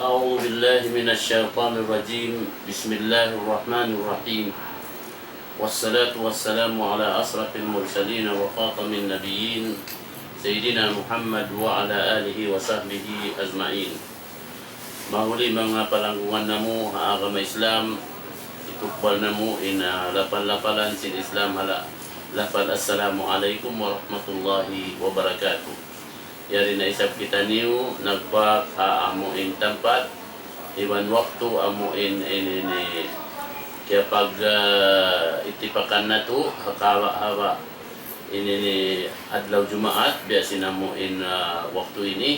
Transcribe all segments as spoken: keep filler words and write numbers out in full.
أعوذ بالله من الشيطان الرجيم. بسم الله الرحمن الرحيم. والصلاة والسلام على أشرف المرسلين وخاتم النبيين سيدنا محمد وعلى آله وصحبه أجمعين. Mahuli manga palanggungan namu' ha agama Islam, itukbal namu' in, ah, lapal-lapalan sin Islam ha la-, lapal Assalamu alaykum warahmatullahi wabarakatuh. Yari na isab kitaniyu nagbak ha amu in tampat, iban waktu amu in ini ni kiyapag, ah, itipakan natu' ha kawa-hawa ini ni adlaw Jumaat, biya' sin amu in, ah, waktu ini,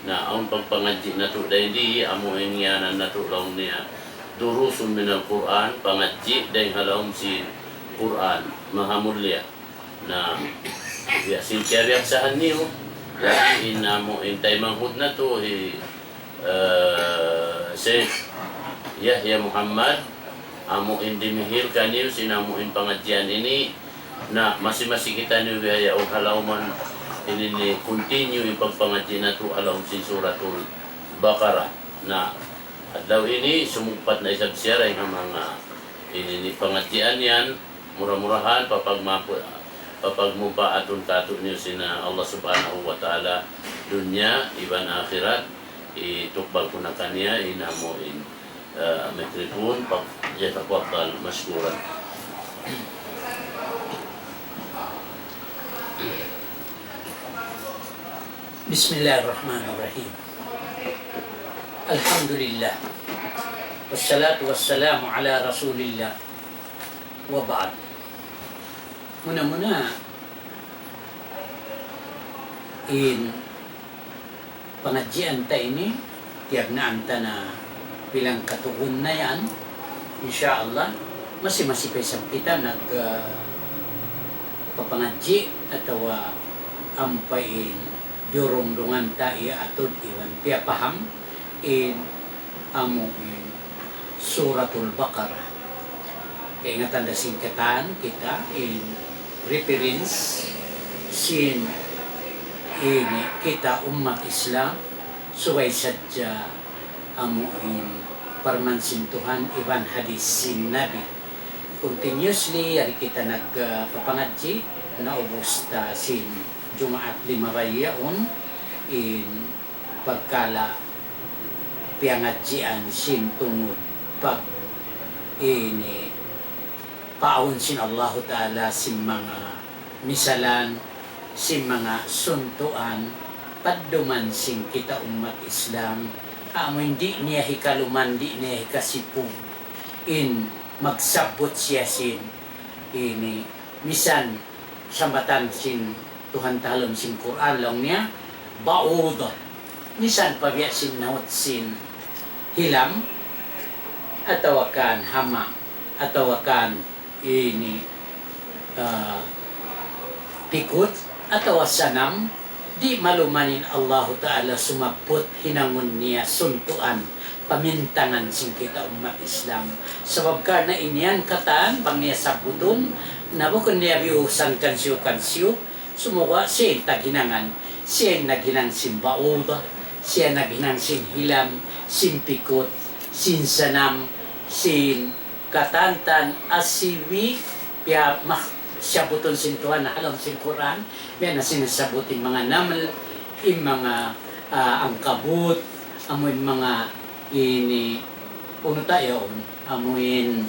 na awn pagpangadji' natu' dayn di, amu in ngiyanan natu' laung niya, Durusun minal Qur'an, pangadji' dayn ha lawm sin Qur'an, mahamulliya. Na, biya' sin kiyabiyaksahan niyu, yari in amu in taymanghud natu', hi, eh, Sheikh Yahya Muhammad, amu in dimihil kaniyu sin amu in pangadjian ini, na masi-masi kitaniyu bihaun ha lawm ini ni continue in pagpangadji' natu' ha lawm sin Suratul Baqarah. Na, adlaw ini sumugpat na isab siya dayn ha manga ini ni pangadjian yan, mura-murahan papagmapu-, papagmumpaatun katu' niyu sin Allah Subhanahu wa Ta'ala dunya iban akhirat. Itukbal ku na kaniya in amu in, eh, microphone, pa-, yatafaddal mashkuran. بسم الله الرحمن الرحيم. الحمد لله. والصلاة والسلام على رسول الله. وبعد. Muna-muna, in pangadjian ta ini, tiyagnaan ta na bilang katugun na yan, insya Allah, masi-masi pa isab kita nag, ah, papangadji' atawa ampa in diyurungdungan ta iyaatud iban piyapaham in amu in Suratul Baqarah. Kaingatan da sin katan kita in reference sin ini kita ummat Islam, subay sadja amu in parman sin Tuhan iban hadis sin Nabi. Continuously, yari kita nag, ah, papangadji', naubus ta sin Jumaat limabay yaun, in parkala' piyangadjian sin tungud pag ini paawn sin Allahu Ta'ala sin manga misalan, sin manga suntuan, padduman sin kita ummat Islam, amu in di' niya hikaluman, di' niya hikasipug, in magsabbut siya sin ini, misan sambatan sin Tuhan ta ha lawm sin Qur'an, laung niya, ba'ud. Misan pa biya' sin naut sin hilam, atawa kan hama', atawa kan ini, ah, pikut, atawa sanam, di' maluman in Allahu Ta'ala sumabbut hinangun niya suntuan pamintangan sin kita ummat Islam. Sabab karna' in yan katan, bang niya sabbutun, na bukun niya biyusan kansiyu-kansiyu, sumagawa' siya in taghinangan, siya in naghinang sin ba'ud, siya naghinang sin hilam, sin pikut, sin sanam, sin katantan, asiwi', piya mak-, sabbutun sin Tuhan ha lawm sin Qur'an, biya' na sin sabbut in manga naml, in manga, ah, angkabut, amu in manga ini, unu ta yaun, amu in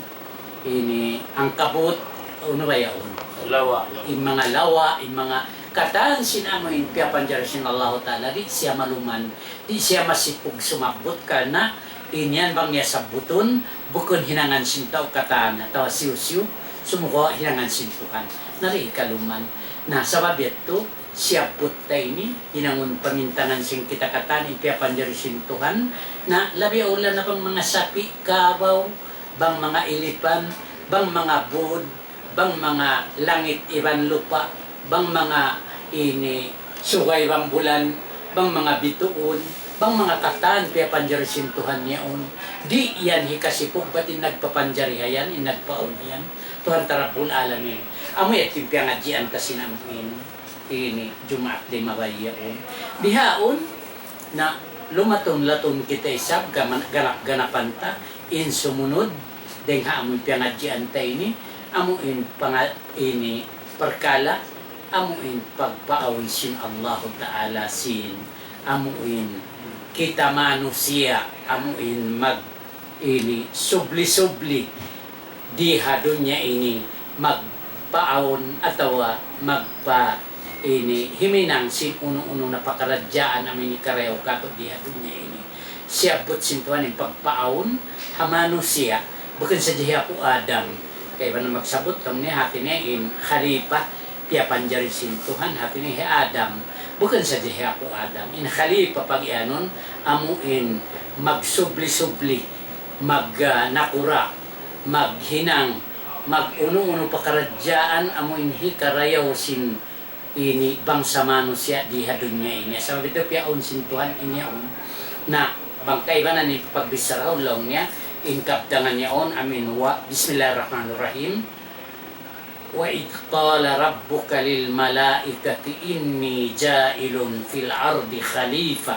ini angkabut, unu ba yaun? Lawa'. In manga lawa', in manga katan sin amu in piyapanjari sin Allahu Ta'ala, di' siya maluman, di' siya masipug sumabbut karna' in yan bang niya sabbutun, bukun hinangan sin tau katan atawa hisiyu-siyu, sumagawa' hinangan sin Tuhan. Na di' kaluman. Na, sabab yadtu, siyabbut ta ini, hinangun pamintangan sin kita katan, in piyapanjari sin Tuhan. Na, labi awla na bang manga sapi', kabaw, bang manga ilipan, bang manga bud, bang manga langit iban lupa', bang manga ini sugay iban bulan, bang manga bituun, bang manga katan piyapanjari sin Tuhan yaun. Di' yan hikasipug bat in nagpapanjari ha yan, in nagpaawn ha yan. Tuhan ta Rabbul Alamin. Amu yadtu in piyangadjian ta sin amu in, ini, Jumaat limabay yaun. Bihaun, na lumatun-latun kita isab, gaman-, ganap-ganapan ta, in sumunud, dayng ha amu in piyangadjian ta ini, amu in panga-, ini parkala', amu in pagpaawn sin Allahu Ta'ala sin, amu in kita manusiya', amu in mag-, ini subli-subli di ha dunya ini magpaawn atawa magpa-, ini himinang sin unu-unu na pakaradjaan amu in hikarayaw katu' di ha dunya ini. Siyabbut sin Tuhan in pagpaawn ha manusiya', bukun sadja hi Apu' Adam. Kaibanan magsabbut laung niya hati niya in khalifa, piyapanjari sin Tuhan hati niya hi Adam. Bukun sadja hi Apu' Adam. In khalifa pag-iyanun, amu in magsubli-subli, mag, ah, nakura', maghinang, mag-unu-unu pakaradjaan amu in hikarayaw sin ini bangsa manusiya' di ha dunya ini. Sabab itu piyaawn sin Tuhan in yaun. Na, bang kaibanan in pagbissarahun laung niya, in kabtangan yaun, amu in wa, Bismillahirrahmanirrahim. وإذ قال ربك للملائكة إني جاعل في الأرض خليفة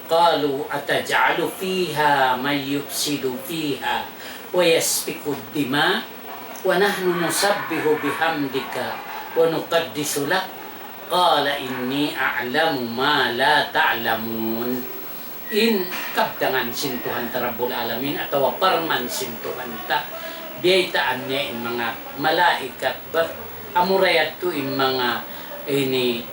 قالوا أتجعل فيها من يفسد فيها ويسفك الدماء ونحن نسبح بحمدك ونقدس لك قال إني أعلم ما لا تعلمون. In kabtangan sin Tuhan ta Rabbul Alamin atawa parman sin Tuhan ta, biyaytaan niya in manga malaikat bat, amura yadtu in manga ini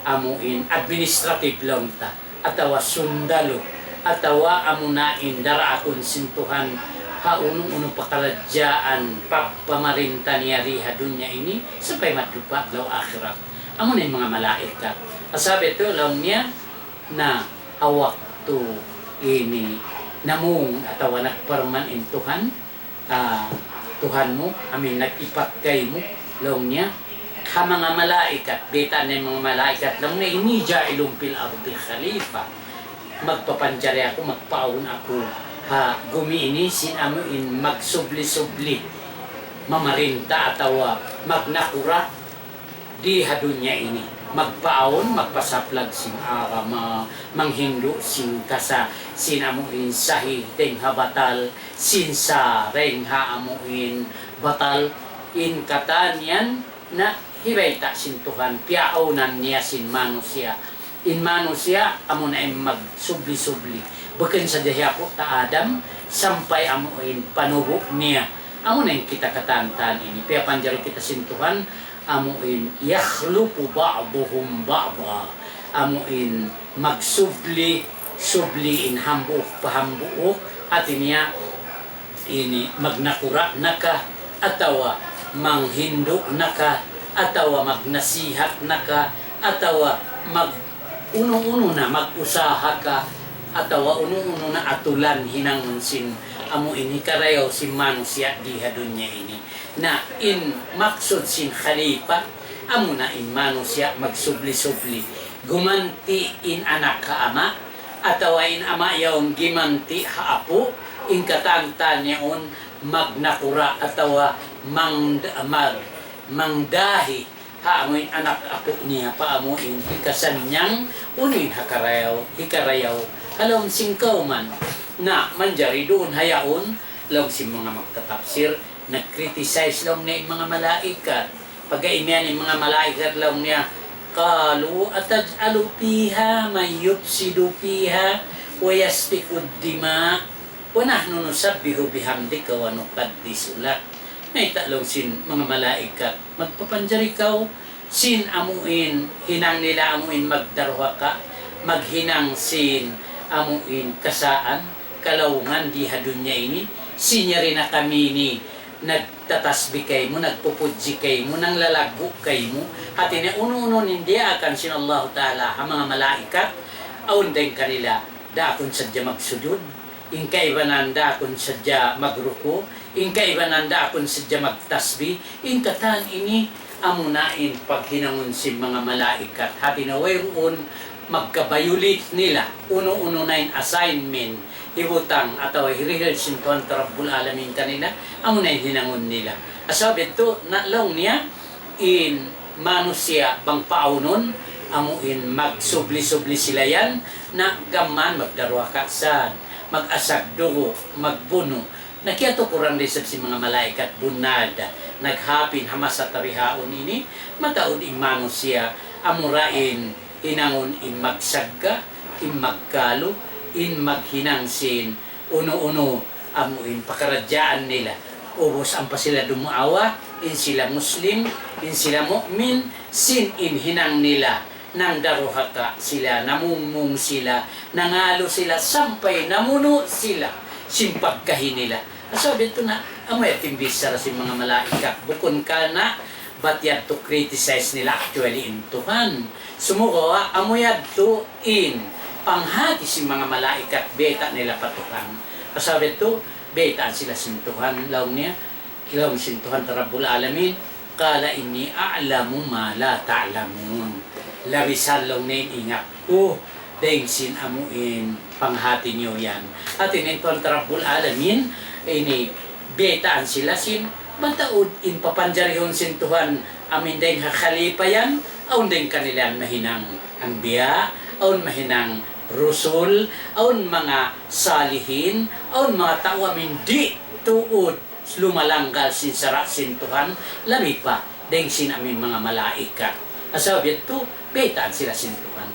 amu in administrative laung ta, atawa sundalu, atawa amuna in daraakun sin Tuhan ha unu-unu pakaradjaan pagpamarinta niya di ha dunya ini, sampay madtu pa adlaw akhirat. Amuna in manga malaikat. Sabab itu laung niya, na ha waktu ini namung atawa nagparman in Tuhan, ah, Tuhan mu, amu in nag-ipat kaymu, laung niya, ha manga malaikat, biyaytaan niya in manga malaikat, laung niya, إني جاعل في الأرض خليفة. Magpapanjari aku, magpaawn aku ha gumi ini, sin amu in magsubli-subli, mamarinta atawa magnakura', di ha dunya ini, magpaawn, magpasaplag sin agama, manghindu' sin kasa-, sin amu in sahih dayng ha batal, sin sa dayng ha amu in batal, in katan yan na hibayta' sin Tuhan, piyaawnan niya sin manusiya'. In manusiya', amuna in magsubli-subli. Bukun sadja hi Apu' ta Adam, sampay amu in panubu' niya. Amuna in kita katan-katan ini. Piyapanjari kita sin Tuhan, amu in يخلف بعضهم بعضا. Amu in magsubli, subli in hambuuk pa hambuuk, hati niya ini magnakura' na ka, atawa manghindu' na ka, atawa magnasihat na ka, atawa mag-unu-unu na, mag-usaha ka, atawa unu-unu na atulan hinangun sin amu in hikarayaw sin manusiya' di ha dunya ini. Na in maksud sin khalifa, amuna in manusiya' magsubli-subli. Gumanti' in anak ha ama', atawa in ama' yaun gimanti' ha apu', in katan-katan yaun magnakura' atawa mang-, mag-, mangdahi ha amu in anak apu' niya pa amu in hikasannyang unu in hikarayaw, hikarayaw ha lawm sin kawman. Na manjari duun ha yaun, laung sin manga magtatapsir, nag-criticize laung niya in manga malaikat. Pagka imiyan in manga malaikat laung niya, قالوا أتجعل فيها من يفسد فيها ويسفك الدماء ونحن نسبح بحمدك ونقدس لك. Mayta' laung sin manga malaikat, magpapanjari kaw sin amu in hinang nila amu in magdaruhaka, maghinang sin amu in kasaan, kalaungan di ha dunya ini, sin yari na kami ini nagtatasbih kaymu, nagpupudji kaymu, nanglalaggu' kaymu. Hati niya unu-unu in diyaakan sin Allahu Ta'ala ha manga malaikat, awn dayn kanila, daakun sadja magsujud, in kaibanan daakun sadja magruku', in kaibanan daakun sadja magtasbih, in katan ini amuna in paghinangun sin manga malaikat. Hati niya wayruun magka-violate nila, unu-unu na in assignment, hibutang atawa hirihil sin Tuhan ta Rabbul Alamin kanila, amuna in hinangun nila. Sabab itu, na laung niya, in manusiya' bang paawnun, amu in magsubli-subli sila yan, na gam mayan magdaruhaka saan, mag-asag dugu', magbunu'. Na kiyatukuran da isab sin manga malaikat bunnal da, naghapin ha masa ta bihaun ini, mataud in manusiya', amura in hinangun in magsagga', in magkalu, in maghinang sin unu-unu amu in pakaradjaan nila. Ubus ampa sila dumaawa, in sila Muslim, in sila mu'min, sin in hinang nila, nangdaruhaka sila, namungmung sila, nangalu sila, sampay namunu' sila sin pagkahi nila. Sabab yadtu na, amu yadtu in bichara sin manga malaikat, bukun karna' bat yadtu criticize nila actually in Tuhan. Sumagawa', amu yadtu in panghati sin manga malaikat, bayta' nila pa Tuhan. Sabab yadtu, baytaan sila sin Tuhan, laung niya, laung sin Tuhan ta Rabbul Alamin, قال إني أعلم ما لا تعلمون. Labi sa laung niya in ingat ku, dayn sin amu in panghati niyu yan. Hati niya in Tuhan ta Rabbul Alamin, ini baytaan sila sin, mataud in papanjarihun sin Tuhan, amu in dayn ha khalifa yan, awn dayn kanila yan mahinang anbiya, awn mahinang rusul, awn manga salihin, awn manga tau amu in di' tuud lumalanggal sin sara' sin Tuhan, labi pa dayn sin amu in manga malaikat. Sabab yadtu, baytaan sila sin Tuhan.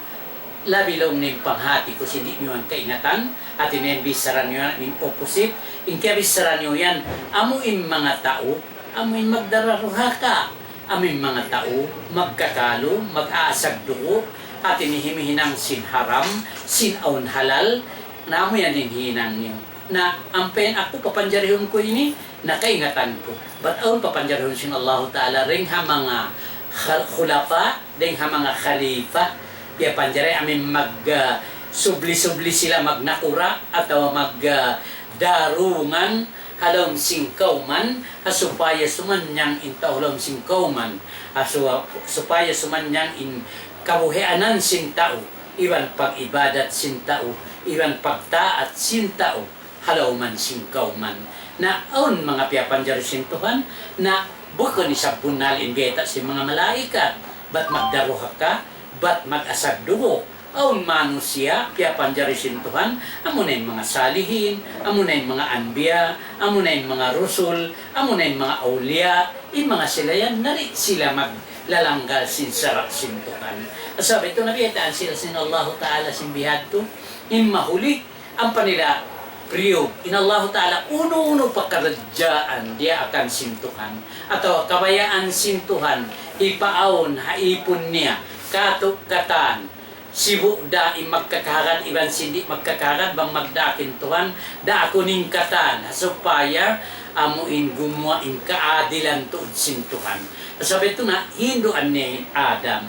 Labi laung niya in panghati ku sin di' niyu yan kaingatan, hati niya in bichara niyu yan, in opposite, in kiyabichara niyu yan, amu in manga tau, amu in magdararuhaka, amu in manga tau, magkakalu, mag-aasag dugu', hati niya himihinang sin haram, sin awn halal, na amu yan in hinang niyu. Na ampa in aku papanjarihun ku ini, na kaingatan ku. Bat awn papanjarihun sin Allahu Ta'ala, dayn ha manga khal-, khulafa, dayn ha manga khalifa, piyapanjari amu in mag, ah, subli-subli sila magnakura', atawa mag, ah, darungan, ha lawm sin kawman, ha supaya sumanyang in tau ha lawm sin kawman, ha su-, supaya sumanyang in kabuhianan sin tau, iban pag-ibadat sin tau, iban pagtaat sin tau, ha lawman sin kawman. Na awn manga piyapanjari sin Tuhan, na bukun isab bunnal in bayta' sin manga malaikat, bat magdaruhaka, bat mag-asag dugu'. Awn manusiya', piyapanjari sin Tuhan, amu na in manga salihin, amu na in manga anbiya, amu na in manga rusul, amu na in manga awliya, in manga sila yan, na di' sila maglalanggal sin sara' sin Tuhan. Sabab yadtu na baytaan sila sin Allahu Ta'ala sin bihadtu, in mahuli, ampa nila prove in Allahu Ta'ala unu-unu pakaradjaan diyaakan sin Tuhan, atawa kabayaan sin Tuhan, hipaawn ha ipun niya, katu' katan, sibu' da in magkakahagad iban sin di' magkakahagad, bang magdaak in Tuhan, daakun in katan, ha supaya amu in gumuwa' in kaadilan tuud sin Tuhan. Sabab yadtu na, hinduan niya in Adam,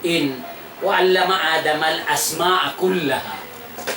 in وعلم آدم الأسماء كلها.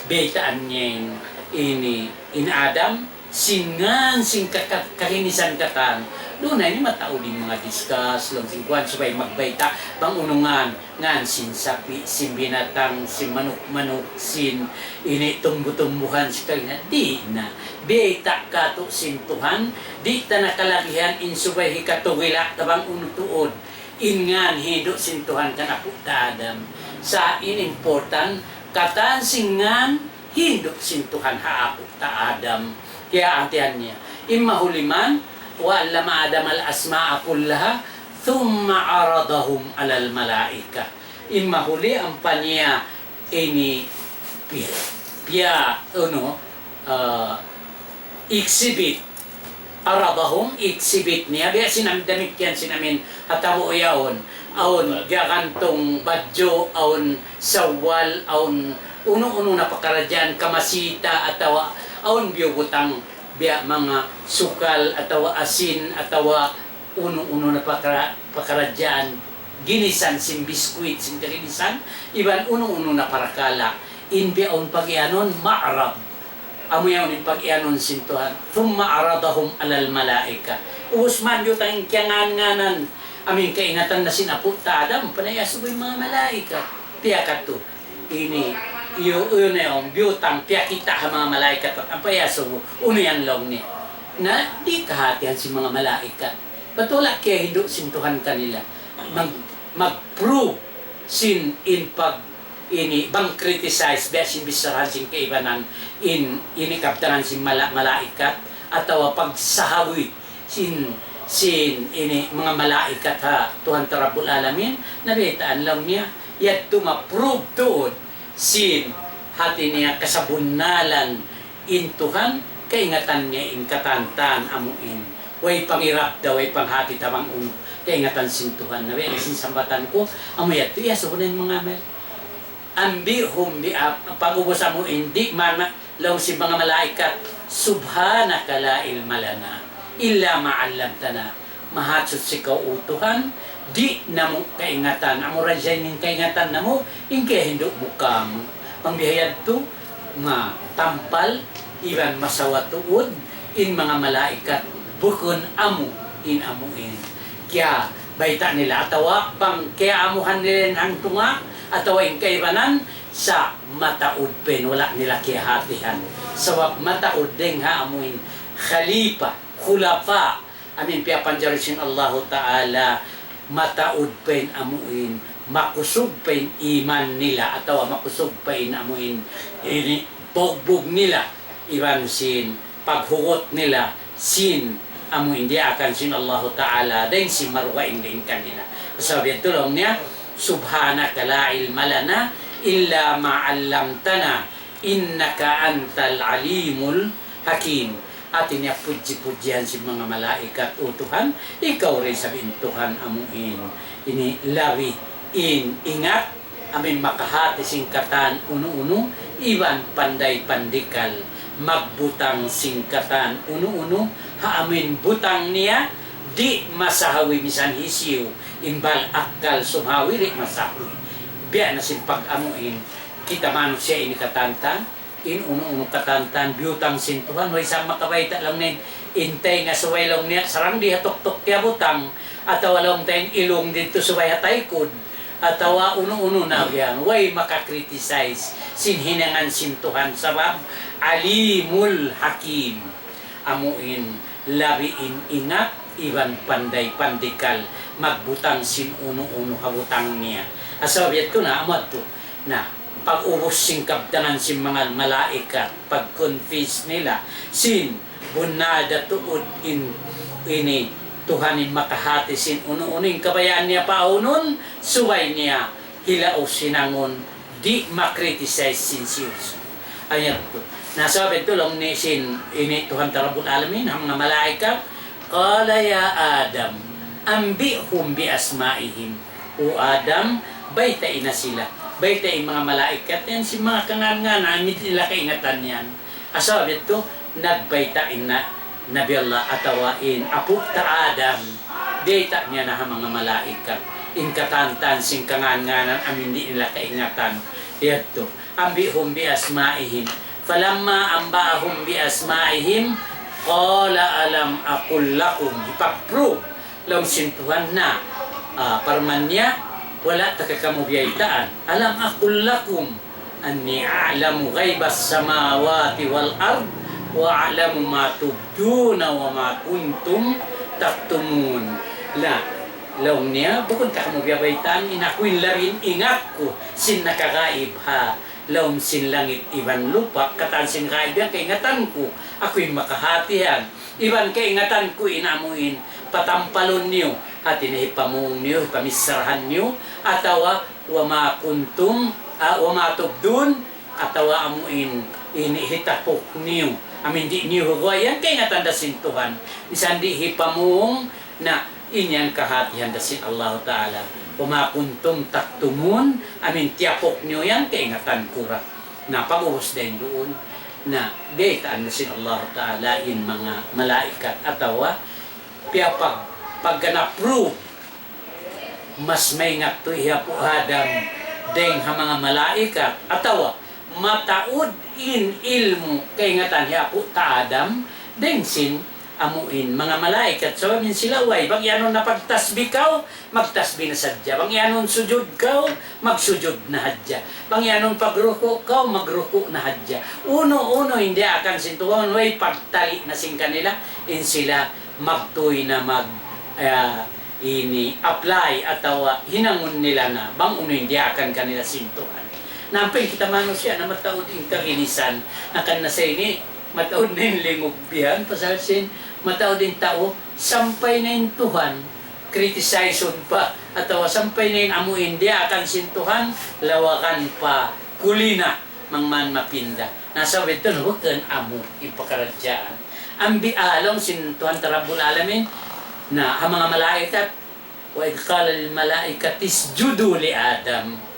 Baytaan niya in, ini, in Adam, sin ngan, sin kaka-, kaginisan katan. Duun na ini mataud in manga discuss, laung sin kuwan, subay magbayta', bang unu ngan, ngan sin sapi', sin binatang, sin manuk-manuk, sin ini tumbu-tumbuhan, sin kagina-, di' na. Bayta' katu' sin Tuhan, di' ta na kalagihan in subay hikatugila' ta bang unu tuud in ngan hindu' sin Tuhan kan apu' ta Adam. Sa' in important, katan sin ngan hindu' sin Tuhan ha apu' ta Adam. Kiyahatihan niya. In mahuli man, وعلم آدم الأسماء كلها ثم عرضهم على الملائكة. In mahuli ampa niya ini piya, piya, unu, ah, exhibit. عرضهم, exhibit niya. Biya' sin amin damikkiyan sin amin ha tabu' yaun. Awn gagantung badju', awn sawwal, awn unu-unu na pakaradjaan kamasita, atawa awn biyubutang biya' manga sukal, atawa asin, atawa unu-unu na pakara-, pakaradjaan, ginisan sin biskwit, sin kaginisan, iban unu-unu na parakala'. In biya' awn pag-iyanun, ma'rad. Amu yaun in pag-iyanun sin Tuhan. ثم عرضهم على الملائكة. Ubus man biyutang in kiyangan-nganan. Amu in kaingatan na sin apu' ta Adam, panaya subay manga malaikat. Piyakatu. Ini, iyo, iyo na yaun, biyutang, piyakita' ha manga malaikat, ampa iyasubu, unu yan laung niya. Na, di' kahatihan sin manga malaikat. Bat wala' kiyahindu' sin Tuhan kanila. Mag-, mag-prove. sin in pag ini bang criticize, biya' sin bicharahan sin kaibanan, in ini kabtangan sin mala-, malaikat, atawa pagsahawi sin, sin ini manga malaikat ha Tuhan ta Rabbul Alamin, na biyaytaan laung niya, yadtu ma-prove tuud sin hati niya kasabunnalan in Tuhan, kaingatan niya in katantan amu in. Way pangirab da, way panghati tabang unu. Kaingatan sin Tuhan. Na biya' sin sambatan ku, amu yadtu, iya subunan manga amal. Anbi'hum bi, ah, pag-ubus amu in, di' mana, laung sin manga malaikat, "Subhanaka la ilma lana illa ma 'allamtana." Mahasuchi kaw, O Tuhan, di' namu' kaingatan. Amura siya in kaingatan namu', in kiyahindu' mu kāmu'. Bang biya' yadtu, matampal, iban masawa tuud, in manga malaikat, bukun amu, in amu in. Kiyabayta' nila, atawa bang kiyaamuhan nila in hangtunga', atawa in kaibanan, sa' mataud pa in, wala' nila kiyahatihan. Sabab mataud dayn ha amu in khalifa, khulafa, amu in piyapanjari sin Allahu Ta'ala, mataud pa in amu in, makusug pa in iman nila, atawa makusug pa in amu in, ini, bugbug nila, iban sin paghugut nila, sin amu in diyaakan sin Allahu Ta'ala, dayn sin marugaing dayn kanila. Sabab yadtu laung niya, "Subhanaka la ilma lana illa ma 'allamtana, innaka antal alimul hakim." Hati niya pudji-pudjihan sin manga malaikat, "O Tuhan, ikaw da isab in Tuhan amu in ini labi in ingat, amu in makahati sin katan unu-unu, iban panday pandikal, magbutang sin katan unu-unu, ha amu in butang niya, di' masahawi misan hisiyu, in bal akkal sumhawi di' masahawi." Biya' na sin pag-amu in, kita manusiya' ini katantan, in unu-unu katantan biyutang sin Tuhan, way sa makabayta' laung niya, in taynga subay laung niya, sarang di ha tuktuk kiyabutang, atawa laung ta in ilung didtu subay ha taykud, atawa unu-unu na biya' yan, way maka-criticize sin hinangan sin Tuhan, sabab Alimul Hakim. Amu in labi in ingat iban panday pandikal magbutang sin unu-unu ha butang niya. Sabab yadtu na, amu yadtu. Na, pag-ubus sin kabtangan sin manga malaikat, pag-confess nila, sin bunnal da tuud in, ini Tuhan in makahati sin unu-unu in kabayaan niya paunun, subay niya hilaus hinangun, di' ma-criticize sin hisiyu-siyu. Amu yadtu. Na sabab yadtu laung niya sin ini Tuhan ta Rabbul Alamin, ha manga malaikat, قال يا آدم أنبئهم بأسمائهم. O Adam, baytai na sila. Baytai in manga malaikat yan sin manga kangan-ngan, amu in di' nila kaingatan yan. Sabab yadtu, nagbayta' in na, Nabi Allah atawa in apu' ta Adam, biyayta' niya na ha manga malaikat in katantan sin kangan-nganan amu in di' nila kaingatan. Yadtu, أنبئهم بأسمائهم. فلما أنبأهم بأسمائهم قال ألم أقل لكم. Hipag-prove laung sin Tuhan na, ah, parman niya, wala' ta ka kamu biyaytaan. ألم أقل لكم أني أعلم غيب السماوات والأرض وأعلم ما تبدون وما كنتم تكتمون. Na, laung niya, bukun ta kamu biyabaytaan, in aku in labi in ingat ku sin nakagaib ha lawm sin langit iban lupa', katan sin gaib yan kaingatan ku, aku in makahatihan. Iban kaingatan ku in amu in patampalun niyu, hati niya hipamung niyu, hipamissarahan niyu, atawa وما كنتم, ah, وما تبدون, atawa amu in, in hitapuk niyu, amu in di' niyu huguwa, yan kaingatan da sin Tuhan. Misan di' hipamung, na in yan kahatihan da sin Allahu Ta'ala. وما كنتم تكتمون, amu in tiyapuk niyu yan kaingatan ku ra. Na pag-ubus dayn duun, na biyaytaan da sin Allahu Ta'ala in manga malaikat atawa piyapag-, pagganap ruh, mas maingat tuud hi Apu' Adam dayn ha manga malaikat, atawa mataud in ilmu' kaingatan hi Apu' ta Adam dayn sin amu in manga malaikat. Sabab in sila way, bang iyanun na pagtasbih kaw, magtasbih na sadja. Bang iyanun sujud kaw, magsujud na hadja. Bang iyanun pagruku' kaw, magruku' na hadja. Unu-unu in diyaakan sin Tuhan, way pagtali na sin kanila, in sila magtuy na mag-, ah, ini apply atawa hinangun nila na bang unu in diyaakan kanila sin Tuhan. Na ampa in kita manusiya' na mataud in kaginisan, na kan na sa ini mataud na in lingug bihan, pasal sin mataud in tau, sampay na in Tuhan, criticize pa, atawa sampay na in amu in diyaakan sin Tuhan, lawagan pa, kuli na, bang man mapinda. Na sabab yadtu na bukun amu in pakaradjaan. Ambi along sin Tuhan Rabbul Alamin, na ha manga malaikat, وإذ قال للملائكة اسجدوا لآدم.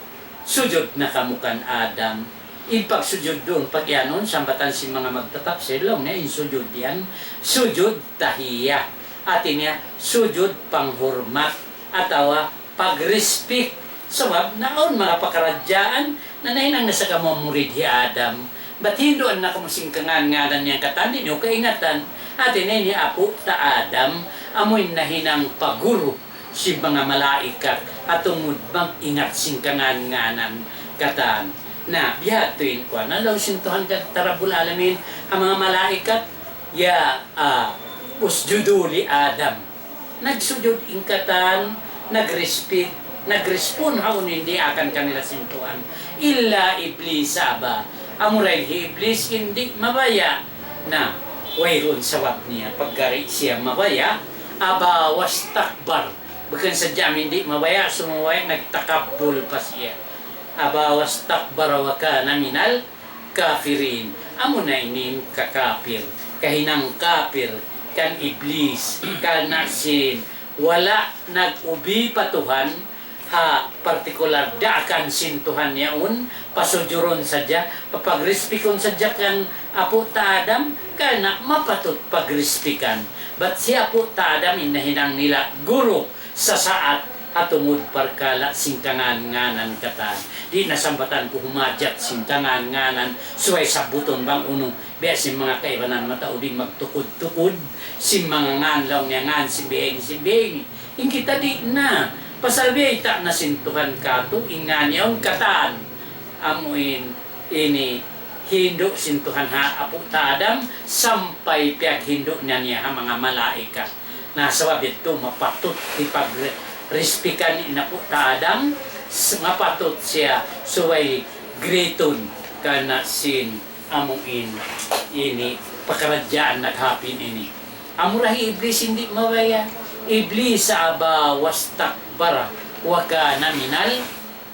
Sujud na kamu kan Adam. In pagsujud duun, pag-iyanun, sambatan sin manga magtatapsir, laung niya, in sujud yan, sujud tahiyya. Hati niya, sujud panghurmat, atawa pag-respect. Sabab, na awn manga pakaradjaan, na nahinang na sa kamu murid hi Adam. Bat hinduan na kamu sin kangān-ngānan niya katan, di' niyu kaingatan. Hati niya ini apu' ta Adam, amu in nahinang paguru sin manga malaikat, ha tungud mag-ingat sin kangān-ngānan katan. Na, bihadtu in kuwan. Na laung sin Tuhan Rabbul Alamin, ha manga malaikat, ya, ah, اسجدوا لآدم. Nagsujud in katan, nag-respect, nag-respond ha unu in diyaakan kanila sin Tuhan. إلا إبليس أبى. Amura in hi Iblis in di' mabaya'. Na, wayruun sabab niya, pagga di' siya mabaya', أبى واستكبر. Bukun sadja amu in di' mabaya', sumagawa' nagtakabbul pa siya. أبى واستكبر وكان من الكافرين. Amuna ini in kakapir, kahinang kapir, kan Iblis, karna' sin wala' nag-ubi pa Tuhan, ha partikular daakan sin Tuhan yaun, pasujurun sadja, papagrispikun sadja kan apu' ta Adam, karna' mapatut pagrispikan. Bat si apu' ta Adam in nahinang nila guru, sasaat ha tungud parkala' sin kangān-ngānan katan. Di' na sambatan ku humajat sin kangān-ngānan, subay sabbutun bang unu, biya' sin manga kaibanan mataud in magtukud-tukud sin manga ngān, laung niya ngān sin biya' ini, sin biya' ini. In kita di' na, pasal biyayta' na sin Tuhan katu', in ngān yaun katan. Amu in ini hindu' sin Tuhan ha apu' ta Adam, sampay piyaghindu' na niya ha manga malaikat. Na sabab yadtu mapatut hipagrispikan in apu' ta Adam, s-, mapatut siya subay gritun karna' sin amu in ini pakaradjaan naghapin ini. Amura hi Iblis in di' mabaya'. إبليس أبى واستكبر وكان من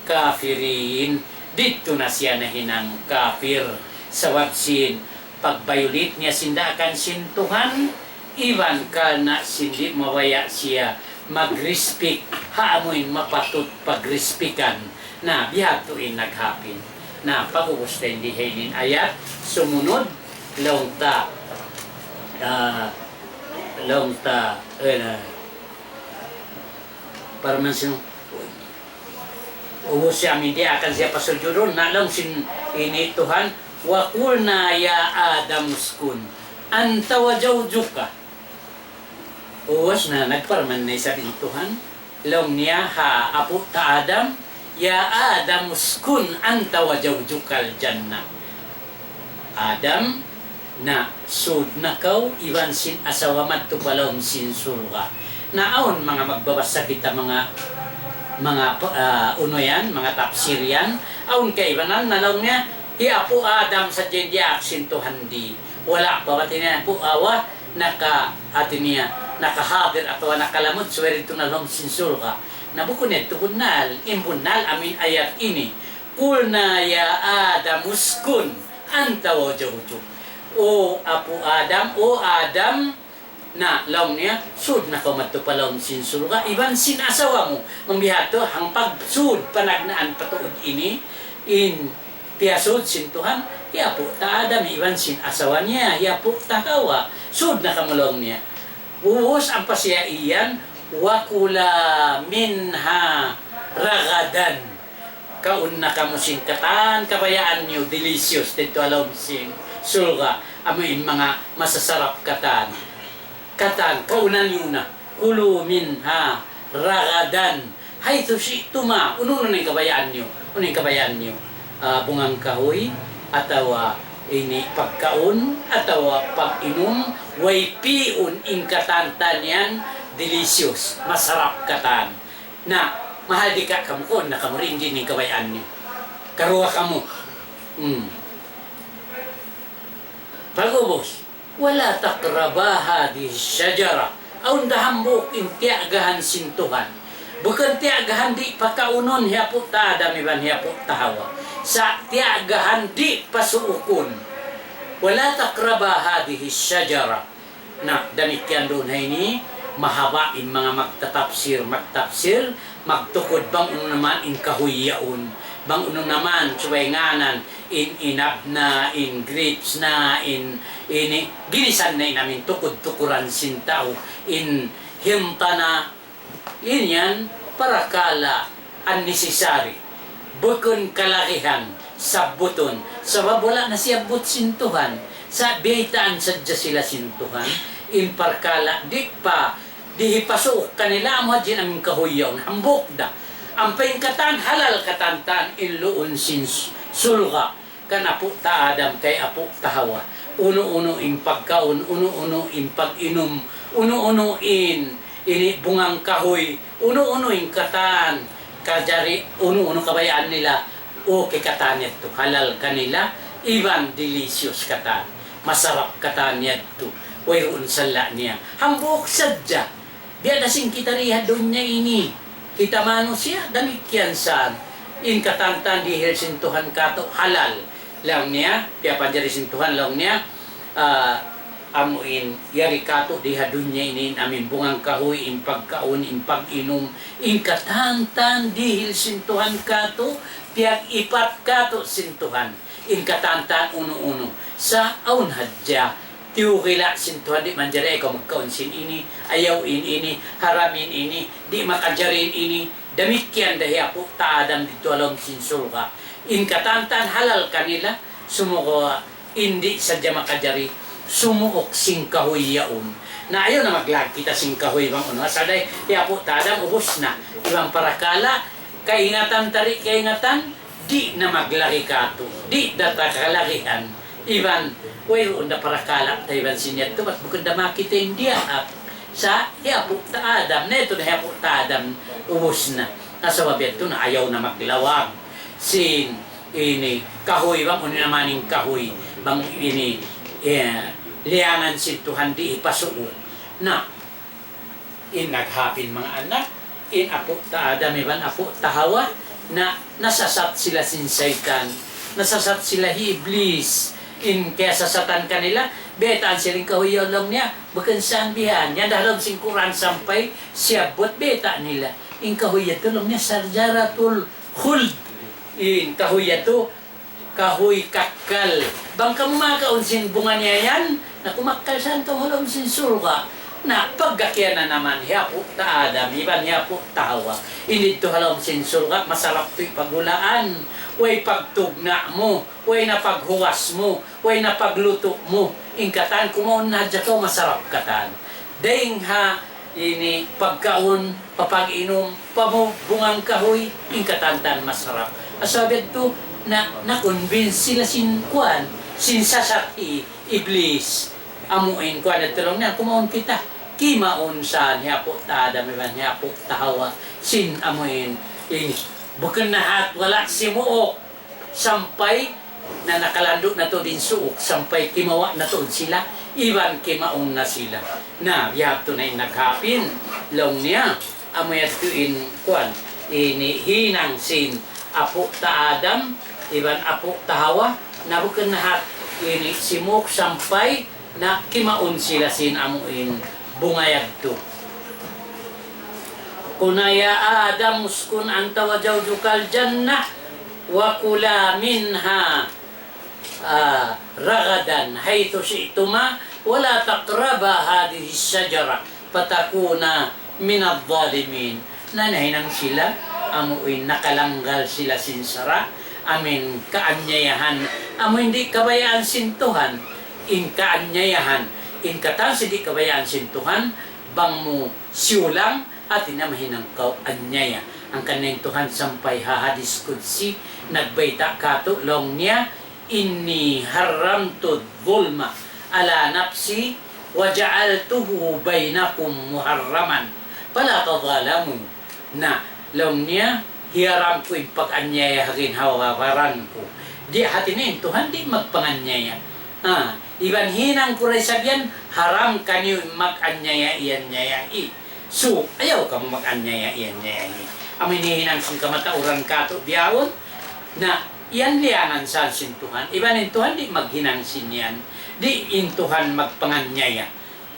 الكافرين. Didtu na siya nahinang kapir. Sabab sin pag-violate niya sin daakan sin Tuhan, iban karna' sin di' mabaya' siya mag-respect ha amu in mapatut pagrispikan. Na, bihadtu in naghapin. Na, pag'ubus ta in di ha ini in ayat, sumunud, laung ta, ah, laung ta, eh, parman sin, ubus siya, amu in diyaakan siya pasujudun, na laung sin ini Tuhan, وقلنا يا آدم اسكن أنت وزوجك. Ubus na, nagparman na isab in Tuhan, laung niya ha apu' ta Adam, يا آدم اسكن أنت وزوجك الجنة. Adam, na, sud na kaw iban sin asawa madtu pa lawm sin surga'. Na awn manga magbabasa kita manga, manga, ah, unu yan, manga tafsir yan. Awn kaibanan na laung niya, hi apu' Adam sadja in diyaak sin Tuhan di. Wala' pa bat in apu' Hawa, naka, hati niya, nakahadir atawa nakalamud subay didtu na lawm sin surga'. Na bukun yadtu bunnal, in bunnal amu in ayat ini. قلنا يا آدم اسكن أنت وزوجك. O apu' Adam, o Adam, na laung niya, sud na kaw madtu pa lawm sin surga', iban sin asawa mu. Bang bihadtu, hangkan sud panagnaan pa tuud ini, in piyasud sin Tuhan, hi apu' ta Adam, iban sin asawa niya, hi apu' ta Hawa, sud na kamu laung niya. Ubus ampa siya iyan, وكلا منها رغدا. Kaun na kamu sin katan kabayaan niyu, delicious, didtu ha lawm sin surga', amu in manga masasarap katan. Katan, kauna niyu na. كلا منها رغدا حيث شئتما. Unu-unu in kabayaan niyu. Unu in kabayaan niyu. Ah, bunga kahuy, atawa ini pagkaun, atawa pag-inum, way pi'un in katan-katan yan, Delicious, masarap katan. Na, mahal di' ka kamu, kuun na kamu, rin din in kabayaan niyu. Karuwa kamu. Hmm. Pag'ubus, ولا تقربا هذه الشجرة. Awn da hambuuk in tiyagahan sin Tuhan. Bukun tiyagahan di' pakaunun hi Apu' Adam iban hi Apu' Hawa. Sa' tiyagahan di' pasuukun. ولا تقربا هذه الشجرة. Na, damikkiyan duun ha ini, mahaba' in manga magtatapsir, magtapsir, magtukud bang unu na man in kahuy yaun, bang unu na man subay ngānan, in inab na, in grapes na, in ini, ginisan na in amin tukud-tukuran sin tau, in hinta na, in yan, parakala' unnecessary. Bukun kalagihan, sabbutun. Sabab wala' na siyabbut sin Tuhan. Sa' biyaytaan sadja sila sin Tuhan. In parkala' di' pa, di' hipasuuk kanila amu hadja in amin kahuy yaun. Hambuuk da. Ampa in katan halal katan-katan in luun sin s-, surga'. Kan Apu' ta Adam kay Apu' ta Hawa. Unu-unu in pagkaun, unu-unu in pag-inum, unu-unu in ini bungang kahuy, unu-unu in katan, kajari unu-unu kabayaan nila, okay katan yadtu, halal kanila, iban delicious katan, masarap katan yadtu, wayruun sala' niya. Hambuuk sadja, biya' da sin kita di ha dunya ini. Kita manusiya', damikkiyan san. In katan-katan dihil sin Tuhan katu' halal. Laung niya, piyapanjari sin Tuhan, laung niya, ah, amu in yari katu' di ha dunya ini, in amin bungang kahuy, in pagkaun, in pag-inum, in katan-katan dihil sin Tuhan katu', piyag-ipat katu' sin Tuhan. In katan-katan unu-unu. Sa' awn hadja, tiyugila' sin Tuhan, di' manjari kaw magkaun sin ini, ayaw in ini, haram in ini, di' makajari in ini, damikkiyan da hi Apu' ta Adam didtu ha lawm sin surga'. In katan-katan halal kanila, sumagawa' in di' sadja makajari, sumuuk sin kahuy yaun. Na ayaw na maglag kita sin kahuy bang unu, asal da hi Apu' ta Adam ubus na. Iban parakala', kaingatan ta di' kaingatan, di' na maglari katu', di' da ta kalagihan. Iban, wayruun da parakala' ta iban sin yadtu, bat bukun da makita in diyaak. Sa', hi Apu' ta Adam, na yadtu na hi Apu' ta Adam, ubus na. Na sabab yadtu na ayaw na maglawag sin ini kahuy, bang unu na man in kahuy, bang ini, eh, liyangan sin Tuhan di' hipasuuk. Na, in naghapin manga anak, in Apu' ta Adam iban Apu' ta Hawa, na nasasat sila sin saytan, nasasat sila hi Iblis, in kiyasasatan kanila, biyaytaan sila in kahuy yaun laung niya, bukun san bihan, yan da ha lawm sin Qur'an sampay siyabbut biyayta' nila. In kahuy yadtu laung niya, شجرة الخلد. In kahuy yadtu, kahuy kakkal. Bang kamu makaun sin bunga niya yan, na kumakkal san kaw ha lawm sin surga'. Na pagga kiyananaman hi Apu' ta Adam, iban hi Apu' ta Hawa. In didtu ha lawm sin surga', masarap tuud paghulaan. Way pagtugna' mu, way na paghugas mu, way na paglutu' mu. In katan kumaun na hadja kaw masarap katan. Dayng ha ini pagkaun, papag-inum, pamu-, bungang kahuy, in katan-katan masarap. Asal biya' tu, na, na-convince sila sin kuwan, sin sasat hi Iblis. Amu in kuwan, at tulung niya, kumaun kita. Kimaun sa hi Apu' ta Adam iban hi Apu' ta Hawa, sin amu in, ini. Bukun na hat, wala' simuuk. Sampay na nakalandu' na tuud in suuk, sampay kimawa' na tuud sila, iban kimaun na sila. Na, bihadtu na in naghapin, laung niya, amu yadtu in, kuwan, ini hinang sin Apu' ta Adam, iban Apu' ta Hawa, na bukun na hat ini simuuk sampay na kimaun sila sin amu in bunga yadtu. قلنا يا آدم اسكن أنت وزوجك الجنة وكلا منها، آه، رغدا حيث شئتما ولا تقربا هذه الشجرة فتكونا من الظالمين. Na nahinang sila, amu in nakalanggal sila sin sara', amu in kaanyayahan, amu in di' kabayaan sin Tuhan, in kaanyayahan, in katan sin di' kabayaan sin Tuhan, bang mu siyulang, hati niya mahinang kaw anyaya. Hangkan na in Tuhan sampay ha hadis qudsi, nagbayta' katu', laung niya, إني حرمت الظلم على نفسي وجعلته بينكم محرما فلا تظالموا. Na, laung niya, hiyaram ku in pag-anyaya ha ginhawa-baran ku. Di' hati niya in Tuhan di' magpanganyaya. Ah, iban hinang ku da isab yan, haram kaniyu in mag-anyaya-anyaya. So, ayaw kamu mag-anyaya-anyaya. Amu ini hinang sin kamatauran katu' bihaun, na yan liyangan sa sin Tuhan. Iban in Tuhan di' maghinang sin yan. Di' in Tuhan magpanganyaya.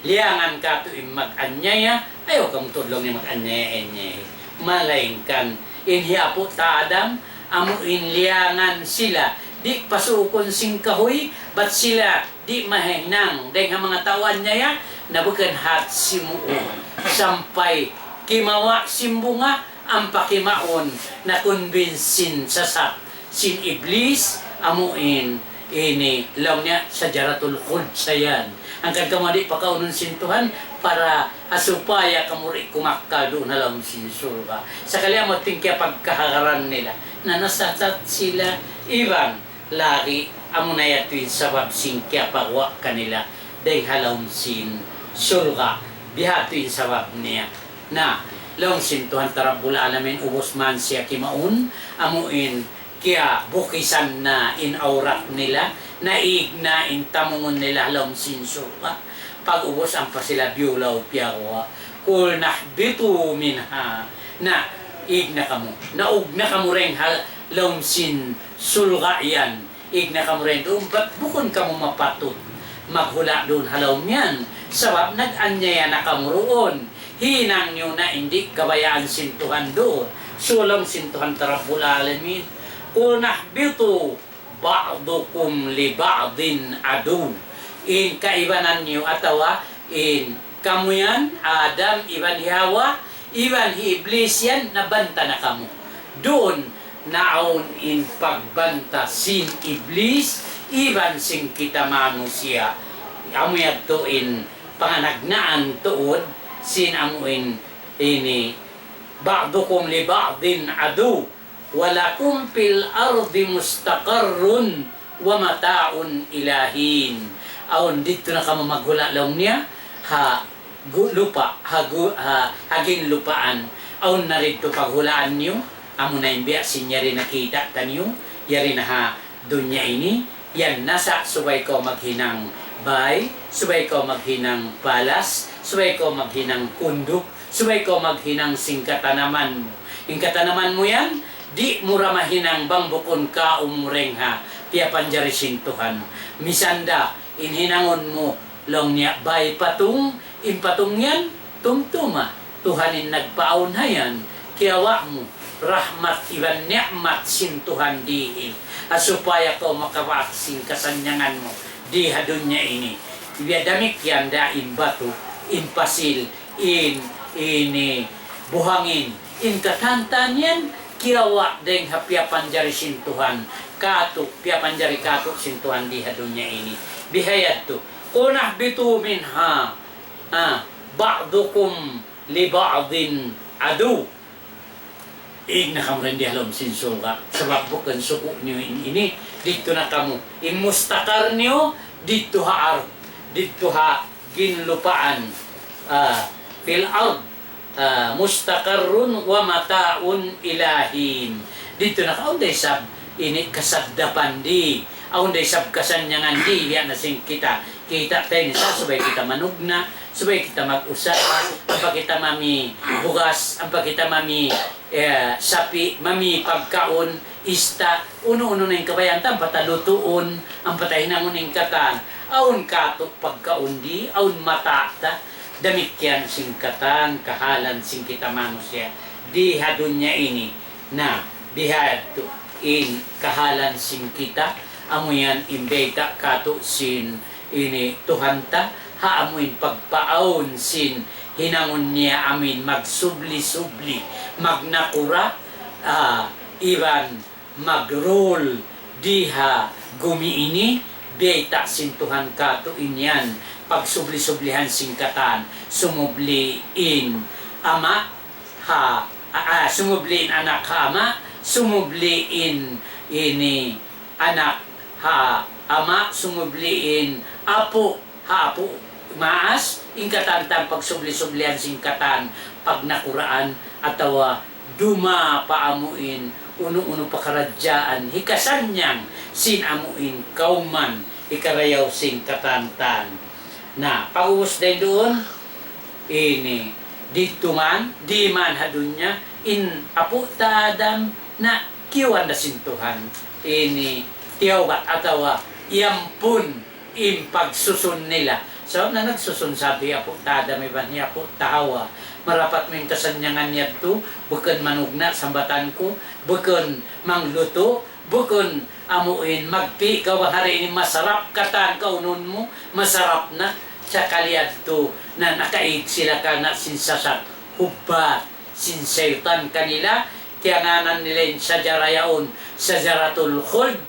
Liyangan katu' in mag-anyaya, ayaw kamu tuud laung niya mag-anyaya-anyaya. Malaingkan, in hi apu' ta Adam, amu in liyangan sila, di' pasuukun sin kahuy, bat sila di' mahinang dayn ha manga tau anyaya, na bukun hat simu'u, sampay kimawa' sin bunga, ampa kimaun, na-convince sin sasat sin Iblis, amu in, ini, laung niya, sajaratul khuld sa yan. Hangkan kamu di' pakaunun sin Tuhan, para ha supaya kamu di' kumakkal duun ha lawm sin surga'. Sakali amu in kiyapagkahagaran nila, na nasasat sila, iban lagi', amu na yadtu in sabab sin kiyapaguwa' kanila dayn ha lawm sin surga'. Bihadtu in sabab niya. Na, laung sin Tuhan ta Rabbul Alamin, ubus man siya kimaun, amu in kiyabukisan na in awrat nila, naig na in tamungun nila ha lawm sin surga'. Pag-ubus ampa sila biyulaw piyaguwa'. قلنا اهبطوا منها. Na, ig na kamu. Naug na kamu dayn ha lawm sin surga' yan. Ig na kamu dayn duun, bat bukun kamu mapatut maghula' duun ha lawm yan. Sabab nag-anyaya na kamu duun. Hinang niyu na in di' kabayaan sin Tuhan duun. So laung sin Tuhan ta Rabbul Alamin, قلنا اهبطوا بعضكم لبعض عدو. In kaibanan niyu atawa in kamu yan, Adam iban hi Hawa, iban hi Iblis yan, nabanta na kamu. Duun na awn in pagbanta sin Iblis, iban sin kita manusiya'. Amu yadtu in panganagnaan tuud sin amu in ini, بعضكم لبعض عدو ولكم في الأرض مستقر ومتاع إلى حين. Awn didtu na kamu maghula' laung niya, ha gu-, lupa', ha gu-, ha, ha ginlupaan. Awn na didtu paghulaan niyu, amu na in biya' sin yari na kita' taniyu, yari na ha dunya ini, yan na sa' subay kaw maghinang bay, subay kaw maghinang palas, subay kaw maghinang kunduk, subay kaw maghinang sin katanaman mu. In katanaman mu yan, di' mu da mahinang bang bukun kaum mu dayn ha piyapanjari sin Tuhan. Misan da, in hinangun mu, laung niya bay patung, in patung yan, tumtuma, Tuhan in nagpaawn ha yan, kiyawa' mu, rahmat iban ni'mat sin Tuhan dihil. Ha supaya kaw makabaak sin kasannyangan mu, di ha dunya ini. Biya' damikkiyan da in batu, in pasil, in, ini, buhangin, in katantan yan, kiyawa' dayn ha piyapanjari sin Tuhan, katu', piyapanjari katu' sin Tuhan di ha dunya ini. Bihayadtu, قلنا اهبطوا منها, ah, بعضكم لبعض عدو. Ig na kamu dayn di ha lawm sin surga'. Sabab bukun suku' niyu in ini, didtu na kamu. In mustaqar niyu, didtu ha ard, didtu ha ginlupaan. Ah, في الأرض, ah, مستقر ومتاع إلى حين. Didtu na kamu, awn da isab ini kasaddapan di. Awn da isab kasannyangan di, biya' na sin kita. Kita' ta ini sa' subay kita manugna', subay kita mag-usaha, ampa kita mami bugas, ampa kita mami, eh, sapi', mami pagkaun, ista', unu-unu na in kabayaan ta, ampa ta lutuun, ampa ta hinangun in katan. Awn katu' pagkaun di, awn mata' ta, damikkiyan sin katan, kahalan sin kita manusiya', di ha dunya ini. Na, bihadtu in kahalan sin kita, amu yan in bayta' katu' sin ini Tuhan ta, ha amu in pagpaawn sin hinangun niya amu in magsubli-subli, magnakura', ah, iban mag-rule di ha gumi ini, bayta' sin Tuhan katu' in yan, pagsubli-sublihan sin katan, sumubli in ama', ha, ah, ah, sumubli in anak ha ama', sumubli in ini anak ha ama', sumubli in apu' ha apu', Maas, in katan-katan pagsubli-sublian sin katan, pagnakuraan, atawa duma pa amuin, unu-unu pakaradjaan, hikasannyang, sin amuin, kawman, hikarayaw sin katan-katan. Na, pag-ubus dayn duun, ini, didtu man, di man ha dunya, in apu' ta Adam, na, kiyuan da sin Tuhan, ini, tiyawbat, atawa, iyampun, in pagsusun nila. Sabab na nagsusun sabi apu' ta Adam iban hi apu' ta Hawa. Marapat mu in kasannyangan yadtu, bukun manugna' sambatan ku, bukun manglutu', bukun amuin magpi' kaw bang hari ini masarap katan kaunun mu, masarap na, sakali yadtu na nakaig sila karna' sin sasat, hubbat, sin saytan kanila, kiyangānan nila in sajara yaun, sajaratul khuld,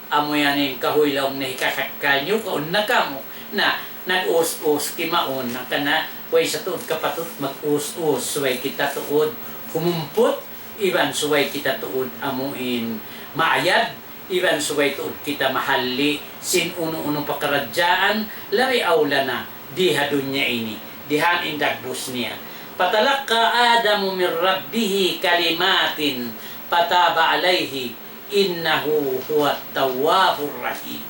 amu yan in kahuy laung niya hikakakal niyu, kaun na kamu. Na, nag-us-us kimaun, hangkan na, way sa tuud kapatut mag-us-us, subay kita tuud humumput, iban subay kita tuud amuin maayad, iban subay tuud kita mahalli' sin unu-unu pakaradjaan, labi awla na di ha dunya ini, di ha in dagbus niya. فتلقى آدم من ربه كلمات فتاب عليه إنه هو التواب الرحيم.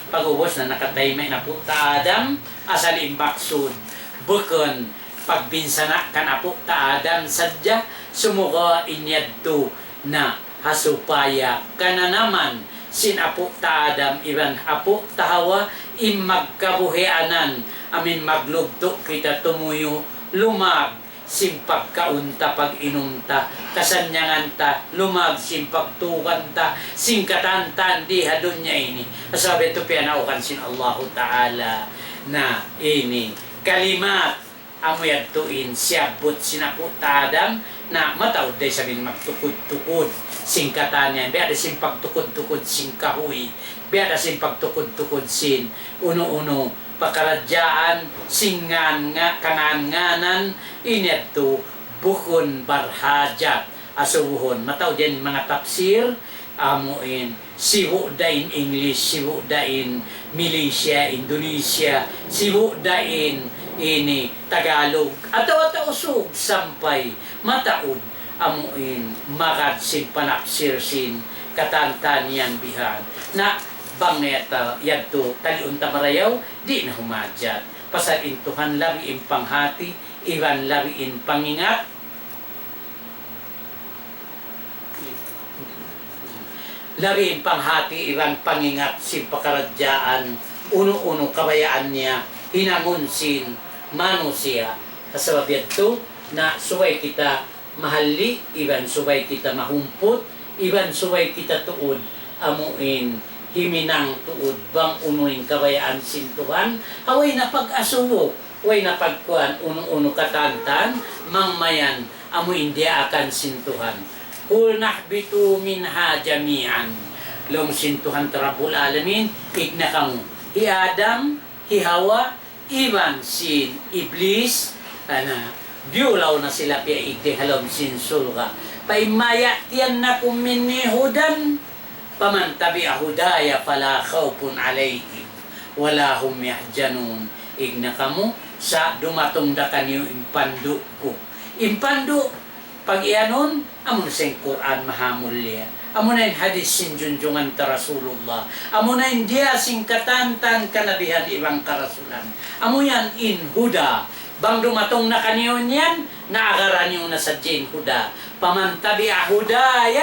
Pag-ubus na nakatayma' in apu' ta Adam, asal in maksud, bukun pagbinsana' kan apu' ta Adam sadja, sumagawa' in yadtu na ha supaya kananaman sin apu' ta Adam iban apu' ta Hawa in magkabuhianan, amuin maglugtu' kita tumuyu' lumag sin pagkaun ta, pag-inum ta, kasannyangan ta, lumag sin pagtukan ta, sin katan-katan di ha dunya ini. Sabab yadtu piyanaugan sin Allahu Ta'ala na ini kalimat amu yadtu in siyabbut sin apu' ta Adam, na mataud da isab in magtukud-tukud sin katan yan, biya' da sin pagtukud-tukud sin kahuy, biya' da sin pagtukud-tukud sin unu-unu pakaradjaan, sin ngan nga, kangan-nganan, in yadtu bukun barhajat. Asubuhun, mataud yan manga tafsir, amuin, sibu' da in English, sibu' da in Malaysia, Indonesia, sibu' da in ini Tagalog, atawa Tausug sampay mataud, amuin, magad sin panapsir sin katan-katan yan bihan. Na, bang yata, yadtu, taliun ta marayaw, di' na humajat. Pasal in Tuhan labi in panghati, iban labi in pangingat, labi in panghati iban pangingat sin pakaradjaan, unu-unu kabayaan niya, hinangun sin manusiya'. Sabab yadtu, na subay kita mahalli', iban subay kita mahumput, iban subay kita tuud, amuin, himinang tuud, bang unu in kabayaan sin Tuhan, ha way na pag-asubu, way na pagkuan, unu-unu katan-katan, mangmayan, amu in diyaakan sin Tuhan. قلنا اهبطوا منها جميعا. Laung sin Tuhan ta Rabbul Alamin, igna kamu. Hi Adam, hi Hawa, iban sin Iblis, ana, biyulaw na sila piyaig dayn ha lawm sin surga'. فإما يأتينكم مني هدى فمن تبع هداي فلا خوف عليهم ولا هم يحزنون. Igna kamu, sa' dumatung da kaniyu in pandu' ku. In pandu', pag-iyanun, amu na sin Qur'an mahamulliya. Amu na in hadith sin junjungan ta Rasulullah. Amu na in diya sin katan-katan kanabihan iban karasulan. Amu yan in huda. Bang dumatung na kaniyu yan, na agaran niyu na sadja in huda. فمن تبع هداي,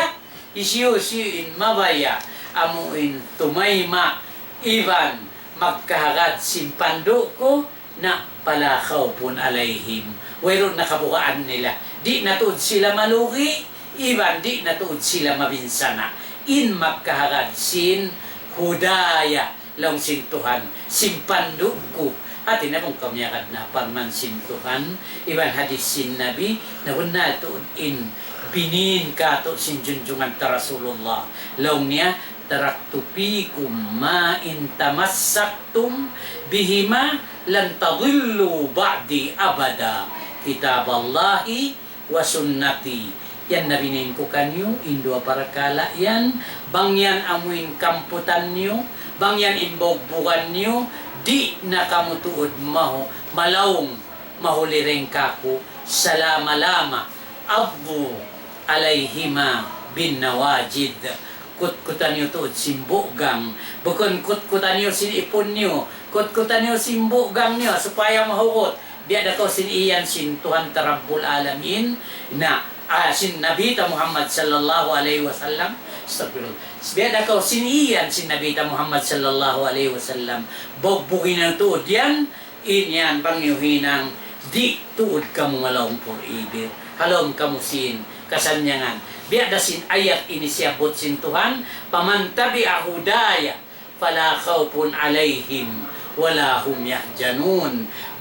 hisiyu-siyu in mabaya', amu in tumayma', iban magkahagad sin pandu' ku, na فلا خوف عليهم. Wayruun na kabugaan nila. Di' na tuud sila malugi', iban di' na tuud sila mabinsana'. In magkahagad sin hudaya, laung sin Tuhan, sin pandu' ku. Hati niya bang kami agad na parman sin Tuhan, iban hadith sin Nabi, na bunnal tuud in binin katu' sin junjungan ta Rasulullah. Laung niya, تركت فيكم ما إن تمسكتم بهما لن تضلوا بعدي أبدا، كتاب الله وسنتي. Yan na binin ku kaniyu, in duwa parakala' yan, bang yan amu in kamputan niyu, bang yan in bugbugan niyu, Di' na kamu tuud mahu-, malaung mahuli dayn kāku' salama-lama. Addu alayhima bin nawajid. Kutkutan niyu tuud sin bugang. Bukun kutkutan niyu sin ipun niyu. Kutkutan niyu sin bugang niyu supaya mahugut. Biya' da kaw sin iyan sin Tuhan ta Rabbul Alamin, na, ah, sin Nabi ta Muhammad sallallahu alayhi wasallam. Astagfirullah. Biya' da kaw sin iyan sin Nabi ta Muhammad sallallahu alayhi wasallam. Bugbugin na tuud yan, in yan bang niyu hinang, di' tuud kamu malaung forever. Halaum kamu sin kasannyangan. Biya' da sin ayat ini siyabbut sin Tuhan, فمن تبع هداي فلا خوف عليهم ولا هم يحزنون.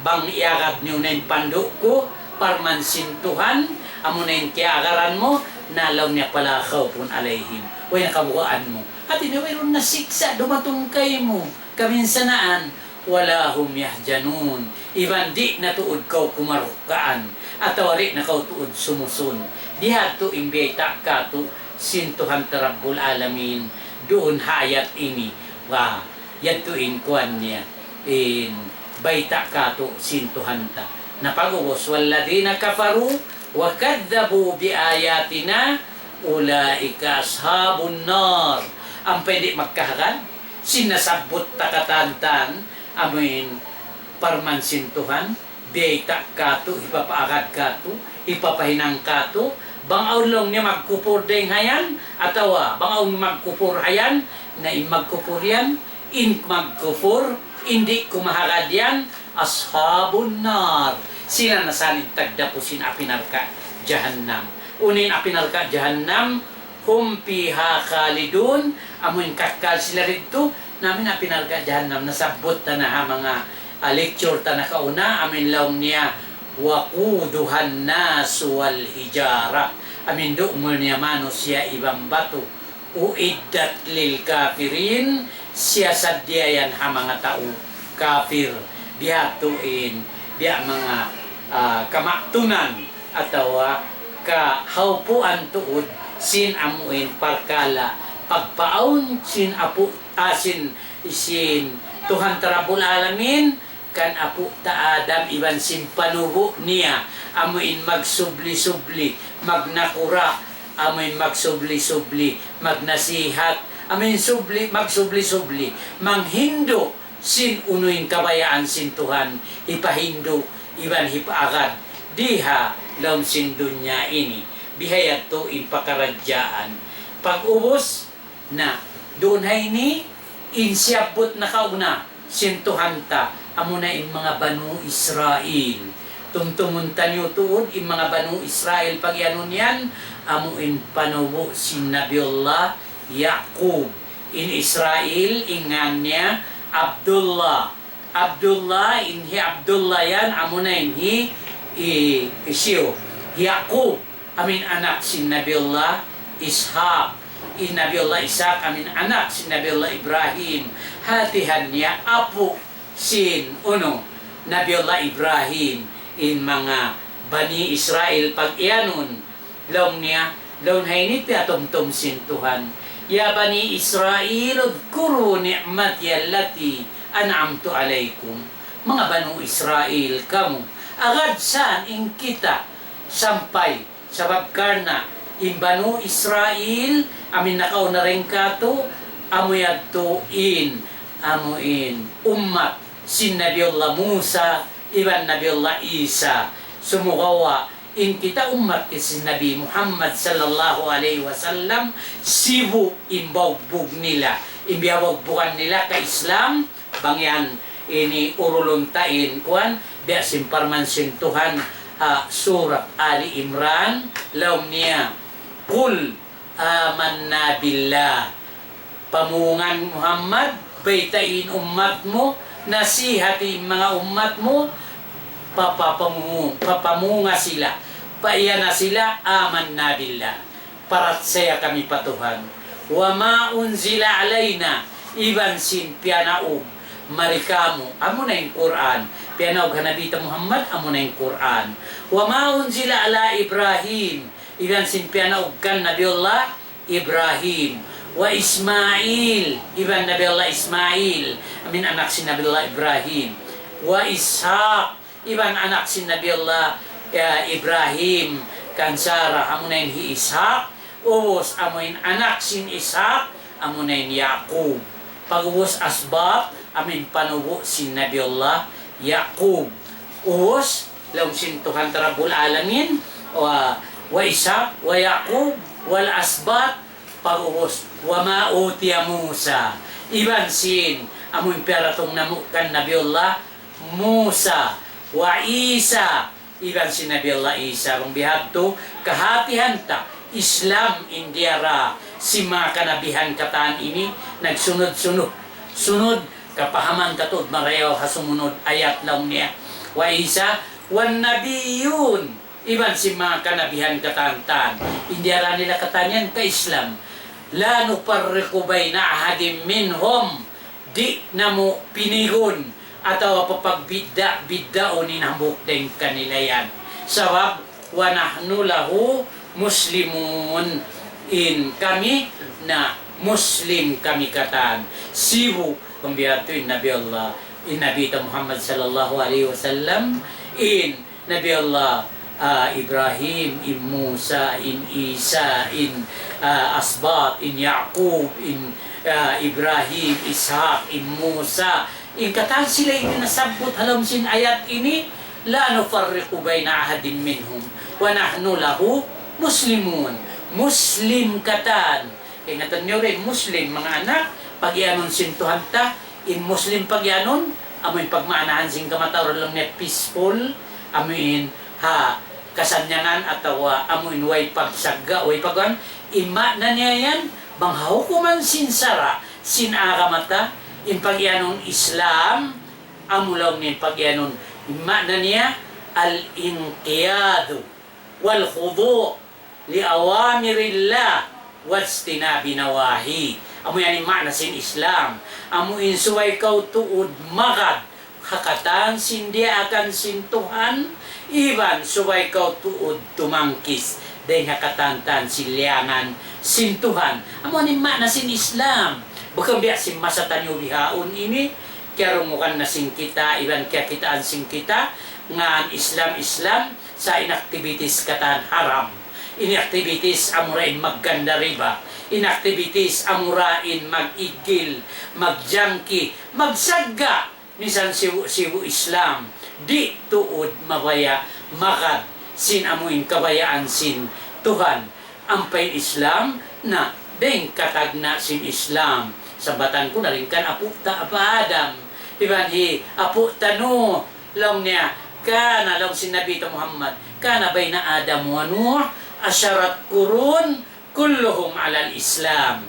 Bang iyagad niyu na in pandu' ku, parman sin Tuhan, amu na in kiyagaran mu, na laung niya فلا خوف عليهم. Way na kabugaan mu. Hati niya wayruun na siksa' dumatung kaymu, kaminsanaan, ولا هم يحزنون. Iban di' na tuud kaw kumarukkaan, atawa di' na kaw tuud sumusun. Bihadtu in biyayta' kātu' sin Tuhan ta Rabbul Alamin, duun ha ayat ini, wa, yadtu in kuwan niya, in bayta' kātu' sin Tuhan ta. Na pag'ubus, والذين كفروا وكذبوا بآياتنا أولئك أصحاب النار. Ampa di' magkahagad, sin nasabbut ta katantan, amuin parman sin Tuhan, biyayta' kātu', hipapaagad kātu', hipapahinang kātu', bang awn laung niya magkupur dayng ha yan, atawa bang awn magkupur ha yan, na in magkupur yan, in magkupur, in di' kumahagad yan, أصحاب النار. Sila na sa in tagdapu sin api narka' jahannam. Unu in api narka' jahannam, هم فيها خالدون, amuin kakkal sila didtu, na amuin api narka' jahannam, nasabbut ta na ha manga, ah, lecture ta nakauna, amuin laung niya, وقودها الناس والحجارة. Amuin dungul niya manusiya' iban batu. أعدت للكافرين, siyasaddiya yan ha manga tau kafir. Bihadtu in, biya' manga, ah, kamatunan atawa kahaupuan tuud sin amuin parkala' pagpaawn sin apu', ah, sin, sin Tuhan ta Rabbul Alamin, kan apu' ta Adam iban sin panubu' niya, amuin magsubli-subli, magnakura', amuin magsubli-subli, magnasihat, amuin subli, magsubli-subli, manghindu' sin unu in kabayaan sin Tuhan, hipahindu' iban hipaagad dii ha lawm sin dunya ini. Bihayadtu in pakaradjaan. Pag'ubus, na, duun ha ini, in siyabbut nakauna sin Tuhan ta, amuna in manga Banu Israil. Tumtumun taniyu tuud, in manga Banu Israil, pagiyanun yan, amu in panubu' sin Nabiullah Ya'qub. In Israil, in ngan niya Abdullah. Abdullah, in hi Abdullah yan, amuna in hi, i, hisiyu, Ya'qub, amuin anak sin Nabiullah Ishaq. In Nabiullah Ishaq, amuin anak sin Nabiullah Ibrahim. Hatihan niya, apu' sin, unu, Nabiullah Ibrahim. In manga Bani Israil pagiyanun, laung niya, laung ha ini piyatumtum sin Tuhan. يا بني إسرائيل اذكروا نعمتي التي أنعمت عليكم. Manga Banu Israil, kamu, agad sa in kita sampay, sabab karna' in Banu Israil, amuin nakauna dayn kātu', amu yadtu in, amu in ummat sin Nabiullah Musa, iban Nabiullah Isa. Sumagawa', in kita ummat sin Nabi Muhammad sallallahu alayhi wasallam, sibu' in baugbug nila, in biyabaubugan nila ka Islam, bang yan ini urulun ta in kuwan, biya' sin parman sin Tuhan, ha, Surat Ali Imran, laung niya, قل آمنا بالله. Pamungan Muhammad, baytai in ummat mu, nasihati in manga ummat mu, papapamu-, papamunga sila, paiyana sila, آمنا بالله. Parachaya kami pa Tuhan. وما أنزل علينا, iban sin piyanaug mari kāmu', amuna in Qur'an. Piyanaug ha Nabi ta Muhammad, amuna in Qur'an. وما أنزل على إبراهيم, iban sin piyanaug kan Nabiullah Ibrahim. Wa Ismail, iban Nabi Allah Ismail, amuin anak sin Nabi Allah Ibrahim. Wa Ishaq, iban anak sin Nabi Allah, ya, Ibrahim, kan Sarah, amuna in hi Ishaq. Ubus amuin anak sin Ishaq, amuna in Yaqub. Pag'ubus asbat, amuin panubu' sin Nabi Allah Yaqub. Ubus, laung sin Tuhan ta Rabbul Alamin, wa, wa Ishaq, wa Yaqub, wal asbat, pag'ubus, wa ma utiya Musa. Iban sin, amuin piyaratung namu' kan Nabi Allah Musa, wa Isa, iban sin Nabi Allah Isa. Bang bihadtu, kahatihan ta, Islam in diyara sin manga kanabihan katan ini, nagsunud-sunud. Sunud, kapahaman ta tuud marayaw ha sumunud ayat laung niya. Wa Isa, wan nabiyun, iban sin manga kanabihan katan-katan. In diyara nila katan yan ka Islam. La nufarriqu bayna ahadin minhum. Di' namu' pinigun atawa papagbidda'-biddaun in hambuuk dayn kanila yan. Sabab, wa nahnu lahu muslimun. In kami na Muslim kami katan. Sibu', bang bihadtu in Nabi Allah, in Nabi ta Muhammad sallallahu alayhi wasallam, in Nabi Allah, ah, Ibrahim, in Musa, in Isa, in, ah, Asbat, in Yaqub, in, ah, Ibrahim, Ishaq, in Musa. In katan sila ini nasabbut ha lawm sin ayat ini, la nufarriqu bayna ahadin minhum, wa nahnu lahu muslimun. Muslim katan. Ingatan niyu rin, Muslim, manga anak, pagiyanun sin Tuhan ta, in Muslim pagiyanun, amuin pagmaanahan sin kamatauran laung niya peaceful, amuin ha kasannyangan atawa amuin way pagsagga', way pagwan, in maana niya yan, bang ha hukuman sin sara', sin agama ta, in pagiyanun Islam, amu laung niya in pagiyanun, in maana niya, al-inqiyadu wal khudu' li awamirillah wajtinabi nawahi. Amu yan in maana sin Islam. Amu in subay kaw tuud magad ha katan sin diyaakan sin Tuhan, iban subay kaw tuud tumangkis dayn ha katan-katan sin liyangan sin Tuhan. Amu yan in maana sin Islam. Bukun biya' sin masa taniyu bihaun ini, kiyarungugan na sin kita, iban kiyakitaan sin kita, ngan Islam, Islam, sa' in activities katan haram. In activities amura in magganda riba. In activities amura in mag-igil, magjangki, magsagga'. Minsan sibu'-sibu' Islam. Di' tuud mabaya' magad sin amu in kabayaan sin Tuhan. Ampa in Islam, na, dayn katagna' sin Islam. Sambatan ku na rin kan apu' ta, Apa Adam. Iban hi apu' ta Nuh, laung niya, kana, laung sin Nabi ta Muhammad, kana bayna Adam wa Nuh asharat kurun kulluhum alal Islam.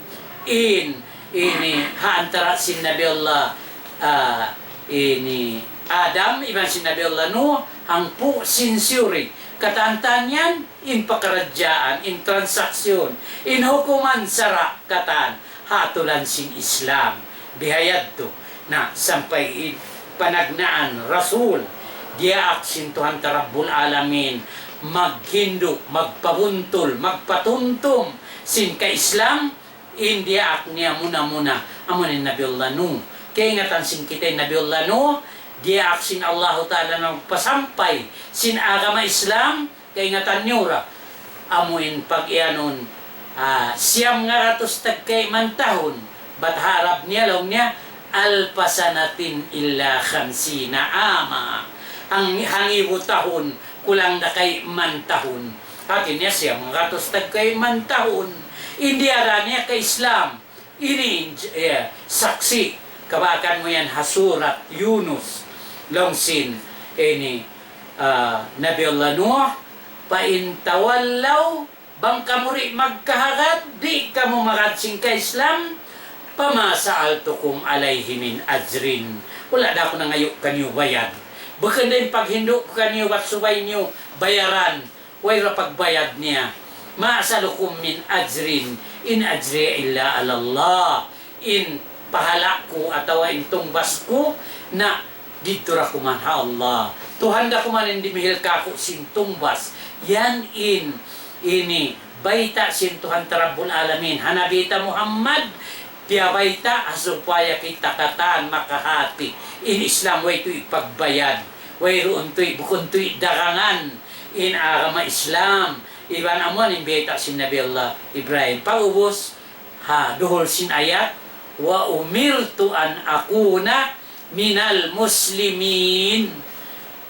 In, ini, ha antara sin Nabi Allah, ah, ini, Adam, iban sin Nabi Allah Nuh, hangpu' century. Katan-katan yan, in pakaradjaan, in transaksyon, in hukuman sara' katan, ha aturan sin Islam. Bihayadtu. Na, sampay in panagnaan Rasul, diyaak sin Tuhan ta Rabbul Alamin, maghindu', magpabuntul, magpatumtum, sin ka-Islam, in diyaak niya muna-muna, amu in Nabiullah Nuh. Kaingatan sin kita in Nabiullah Nuh, diyaak sin Allahu Ta'ala nagpasampay sin agama Islam, kaingatan niyu ra, amu in pag-iyanun, ah, siyam ngaratus tagkayman tahun, bat ha Arab niya, laung niya, alfa sanatin illa khamsina ama. Hang-, hangibu tahun, kulang da kayman tahun. Hati niya siyam ngaratus tagkayman tahun. In diyara niya ka-Islam. Ini in, eh, saksi', kabaakan mu yan ha surat Yunus. Laung sin, ini, ah, Nabi Allah Nuh, فإن تولوا, bang kamu di' magkahagad, di' kamu magad sin ka-Islam, فما سألتكم عليه من أجر. Wala' da aku nangayu' kaniyu bayad. Bukun da in paghindu' ku kaniyu bat subay niyu bayaran. Way ra pagbayad niya. ما أسألكم من أجر إن أجري إلا على الله. In pahala' ku atawa in tungbas ku na didtu ra kuman ha Allah. Tuhan da kuman in dimihil kāku' sin tungbas. Yan in, ini bayta' sin Tuhan ta Rabbul Alamin ha Nabi ta Muhammad, piyabayta' ha supaya kita katan makahati. In Islam way tuud pagbayad, wayruun tuud, bukun tuud dagangan in agama Islam. Iban amu yan in bayta' sin Nabi Allah Ibrahim. Pag'ubus, ha, duhul sin ayat, وأمرت أن أكون من المسلمين.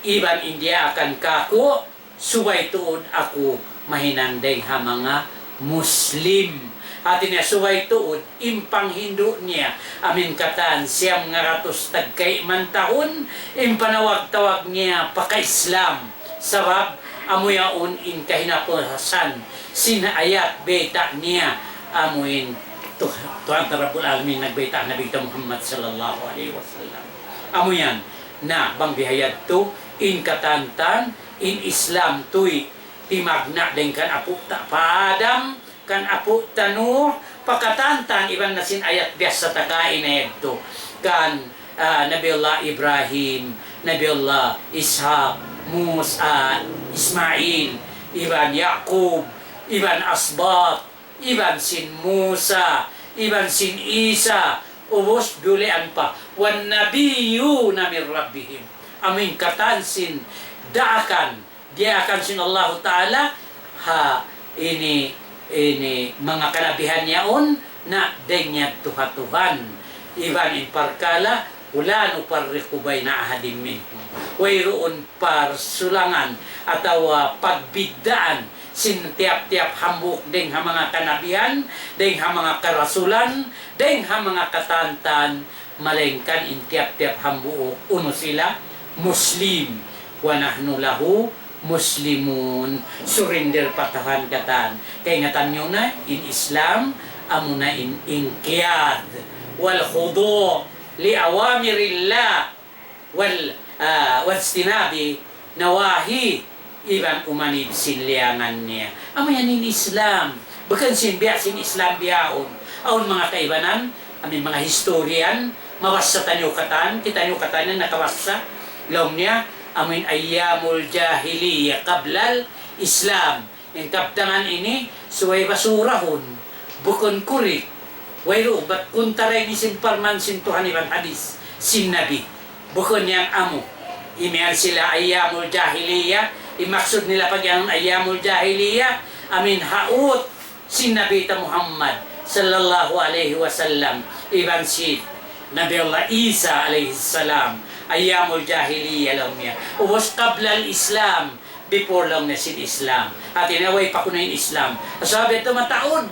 Iban in diyaakan kāku', subay tuud aku mahinang dayng ha manga Muslim. Hāti niya subay tuud in panghindu' niya, amu in katan siyam ngaratus tagkayman tahun, in panawag-tawag niya pagka-Islam. Sabab amu yaun in kahinapusan sin ayat bayta' niya, amu in Tuh-, Tuhan ta Rabbul Alamin nagbayta' ha Nabi ta Muhammad sallallahu alayhi wasallam. Amu yan, na bang biha yadtu, in katantan, in Islam tuy timagna' dayng kan apu' ta pa Adam, kan apu' ta Nuh, pa katantan iban na sin ayat biyasa ta kaina yadtu. Kan, ah, Nabi Allah Ibrahim, Nabi Allah Ishaq, Musa, Ismail, iban Yaqub, iban Asbat, iban sin Musa, iban sin Isa, ubus dulian pa, والنبيون من ربهم. Amu in katan sin daakan, diyaakan sin Allahu Ta'ala, ha, ini, ini manga kanabihan yaun, na dayng yadtu ha Tuhan. Iban in parkala', ولا نفرق بين أحد منهم. Wayruun parsulangan atawa pagbiddaan sin tiyap-tiyap hambuuk dayng ha manga kanabihan, dayng ha manga karasulan, dayng ha manga katantan, malaingkan in tiyap-tiyap hambuuk unu sila Muslim. ونحن له مسلمون. Surrender pa Tuhan katan. Kaingatan niyu na, in Islam, amuna in inqiyad والخضوع لأوامر الله وال-, ah, واجتناب نواهيه, iban umanib sin liyangan niya. Amu yan in Islam. Bukun sin biya' sin Islam bihaun. Awn manga kaibanan, amu in manga historian, mabassa taniyu katan, kitaniyu katan yan nakabassa. Laung niya, amu in أيام الجاهلية قبل الإسلام. In kabtangan ini, subay basurahun, bukun kurik. Wayruun, bat kuntara ini sin parman sin Tuhan iban hadis sin Nabi. Bukun yan amu. Imiyan sila ayyamul jahiliyyah, in maksud nila pag-iyanun ayyamul jahiliyyah, amu in haut sin Nabi ta Muhammad sallallahu alayhi wasallam, iban sin Nabi Allah Isa alayhi salam, ayyamul jahiliyyah laung niya. Ubus qabla al-Islam, before laung niya sin Islam. Hati niya way pa kunu' in Islam. Sabab yadtu mataud,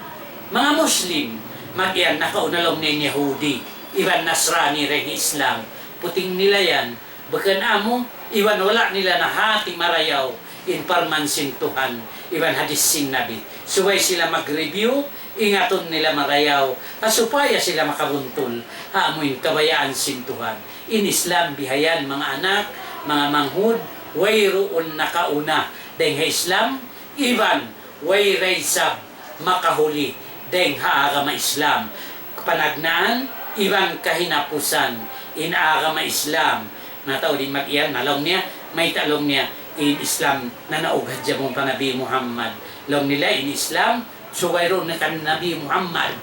manga Muslim, mag-iyan nakauna laung niya in Yahudi, iban Nasrani dayn ha Islam. Puting nila yan. Bukun amu, iban wala' nila nahati marayaw in parman sin Tuhan, iban hadis sin Nabi. Subay sila mag-review, ingatun nila marayaw, ha supaya sila makabuntul ha amu in kabayaan sin Tuhan. In Islam bihayan, manga anak, manga manghud, wayruun nakauna dayn ha Islam, iban way da isab makahuli dayn ha agama Islam. Panagnaan iban kahinapusan in agama Islam. Mataud in mag-iyan na laung niya, mayta' laung niya, in Islam nanaug hadja mawn pa Nabi Muhammad. Laung nila in Islam, subay duun na kan Nabi Muhammad.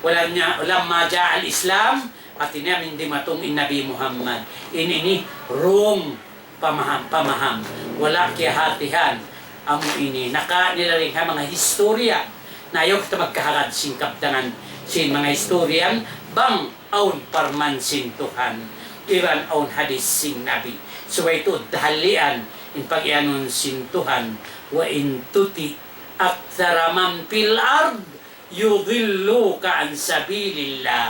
Walam niya, lamma ja'al Islam, hati niya amu in dimatung in Nabi Muhammad. In ini wrong pamaham, pamaham. Wala' kiyahatihan. Amu ini, naka nila dayn ha manga historian. Na ayaw kita magkahagad sin kabtangan sin manga historian, bang awn parman sin Tuhan, iban awn hadis sin Nabi. Subay tuud tahalian in pag-iyanun sin Tuhan, وإن تطع أكثر من في الأرض يضلوك عن سبيل الله.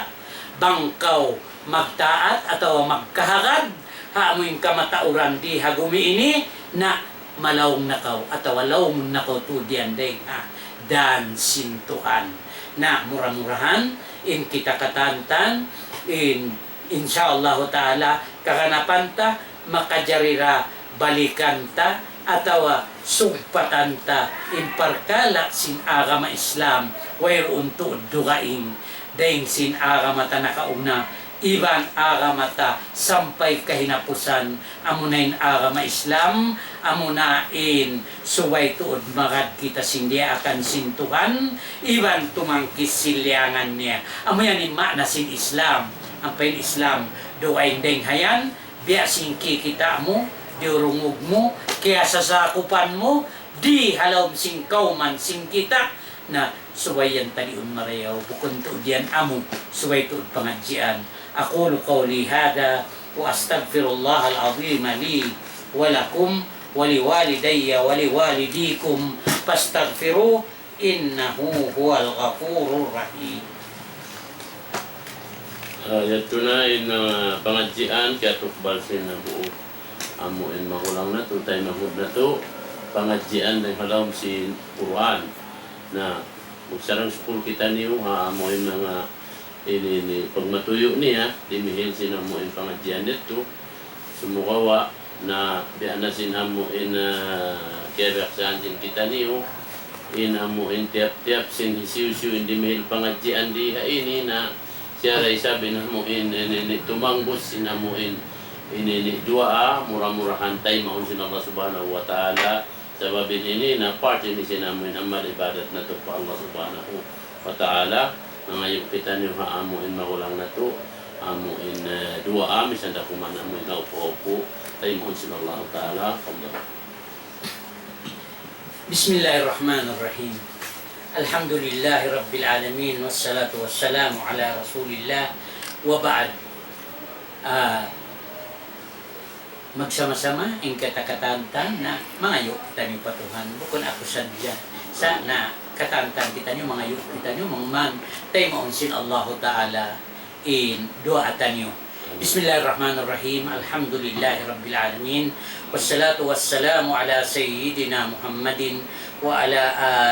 Bang kaw magtaat atawa magkahagad ha amu in kamatauran di ha gumi ini, na malaung na kaw atawa laungun na kaw tuud yan dayn ha dan sin Tuhan. Na mura-murahan in kita katantan, in, insya Allahu ta'ala, kaganapan ta, makajari da balikan ta atawa sugpatan ta in parkala' sin agama Islam, wayruun tuud dugaing dayn sin agama ta nakauna, iban agama ta sampay kahinapusan, amuna in agama Islam, amuna in subay tuud magad kita sin diyaakan sin Tuhan, iban tumangkis sin liyangan niya. Amu yan in maana sin Islam. Ampa in Islam, dugaing dayng ha yan, biya' sin kikita' mu, diyurungug mu, kiyasasakupan mu, di ha lawm sin kawman sin kita', na subay yan taliun marayaw, bukun tuud yan amu, subay tuud pangadjian. أقول قولي هذا وأستغفر الله العظيم لي ولكم ولوالدي ولوالديكم فاستغفروه إنه هو الغفور الرحيم. Ah, yadtu na in, ah, pangadjian, kiyatukbal sin hambuuk amu in magulang natu', taymanghud natu', pangadjian dayng ha lawm sin Qur'an. Na, magsarang-sukul kitaniyu ha amu in manga ini, ini, pagmatuyu' niya, dimihil sin amu in pangadjian yadtu. Sumagawa' na biya' na sin amu in, ah, kiyabiyaksahan sin kitaniyu, in amu in tiyap-tiyap sin hisiyu-siyu in dimihil pangadjian di ha ini na siya da isab in amu in, in, in, tumangbus sin amu in, in, in, duwaa, mura-murahan taymaun sin Allah Subhanahu wa Ta'ala. Sabab in ini na part ini sin amu in amal ibadat natu' pa Allah Subhanahu wa Ta'ala. Mangayu' kitaniyu ha amu in magulang natu', amu in, eh, duwaa, misan da kuman amu in kaupu-upu, taymaun sin Allah Ta'ala. Fadal. بسم الله الرحمن الرحيم. الحمد لله رب العالمين، والصلاة والسلام على رسول الله، وبعد. Ah, magsama-sama in katan-katan ta na mangayu' kitaniyu pa Tuhan, bukun aku sadja. Sa' na katan-katan kitaniyu, mangayu' kitaniyu, mangman, taymaun sin Allahu Ta'ala in duwaa taniyu. بسم الله الرحمن الرحيم. الحمد لله رب العالمين. والصلاة والسلام على سيدنا محمد وعلى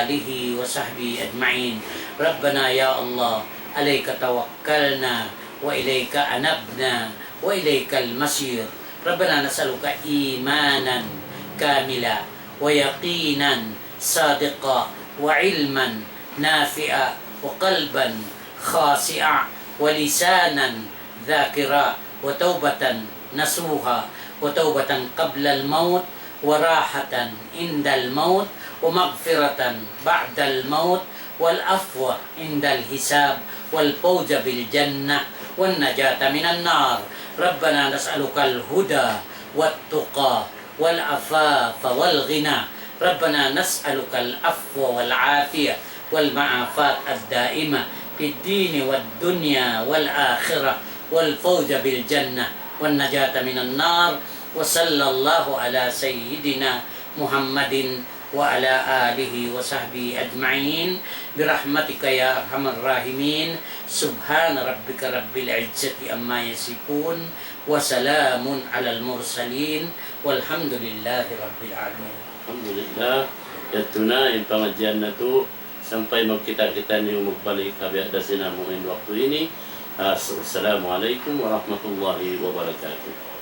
آله وصحبه أجمعين. ربنا يا الله، عليك توكلنا وإليك أنبنا وإليك المصير. ربنا نسألك إيمانا كاملا ويقينا صادقا وعلما نافعا وقلبا خاشعا ولسانا ذاكرا وتوبة نصوحا وتوبة قبل الموت وراحة عند الموت ومغفرة بعد الموت والعفو عند الحساب والفوز بالجنة والنجاة من النار. ربنا نسألك الهدى والتقى والعفاف والغنى. ربنا نسألك العفو والعافية والمعافاة الدائمة في الدين والدنيا والآخرة والفوز بالجنة والنجاة من النار. وصلى الله على سيدنا محمد وعلى آله وصحبه أجمعين برحمتك يا أرحم الراحمين. سبحان ربك رب العزة عما يصفون وسلام على المرسلين والحمد لله رب العالمين. Alhamdulillah, yadtu na in pangadjian natu', sampay magkita'-kita' niyu magbalik ha biya' da sin amu in waktu ini. As-, Assalamu alaykum warahmatullahi wabarakatuh.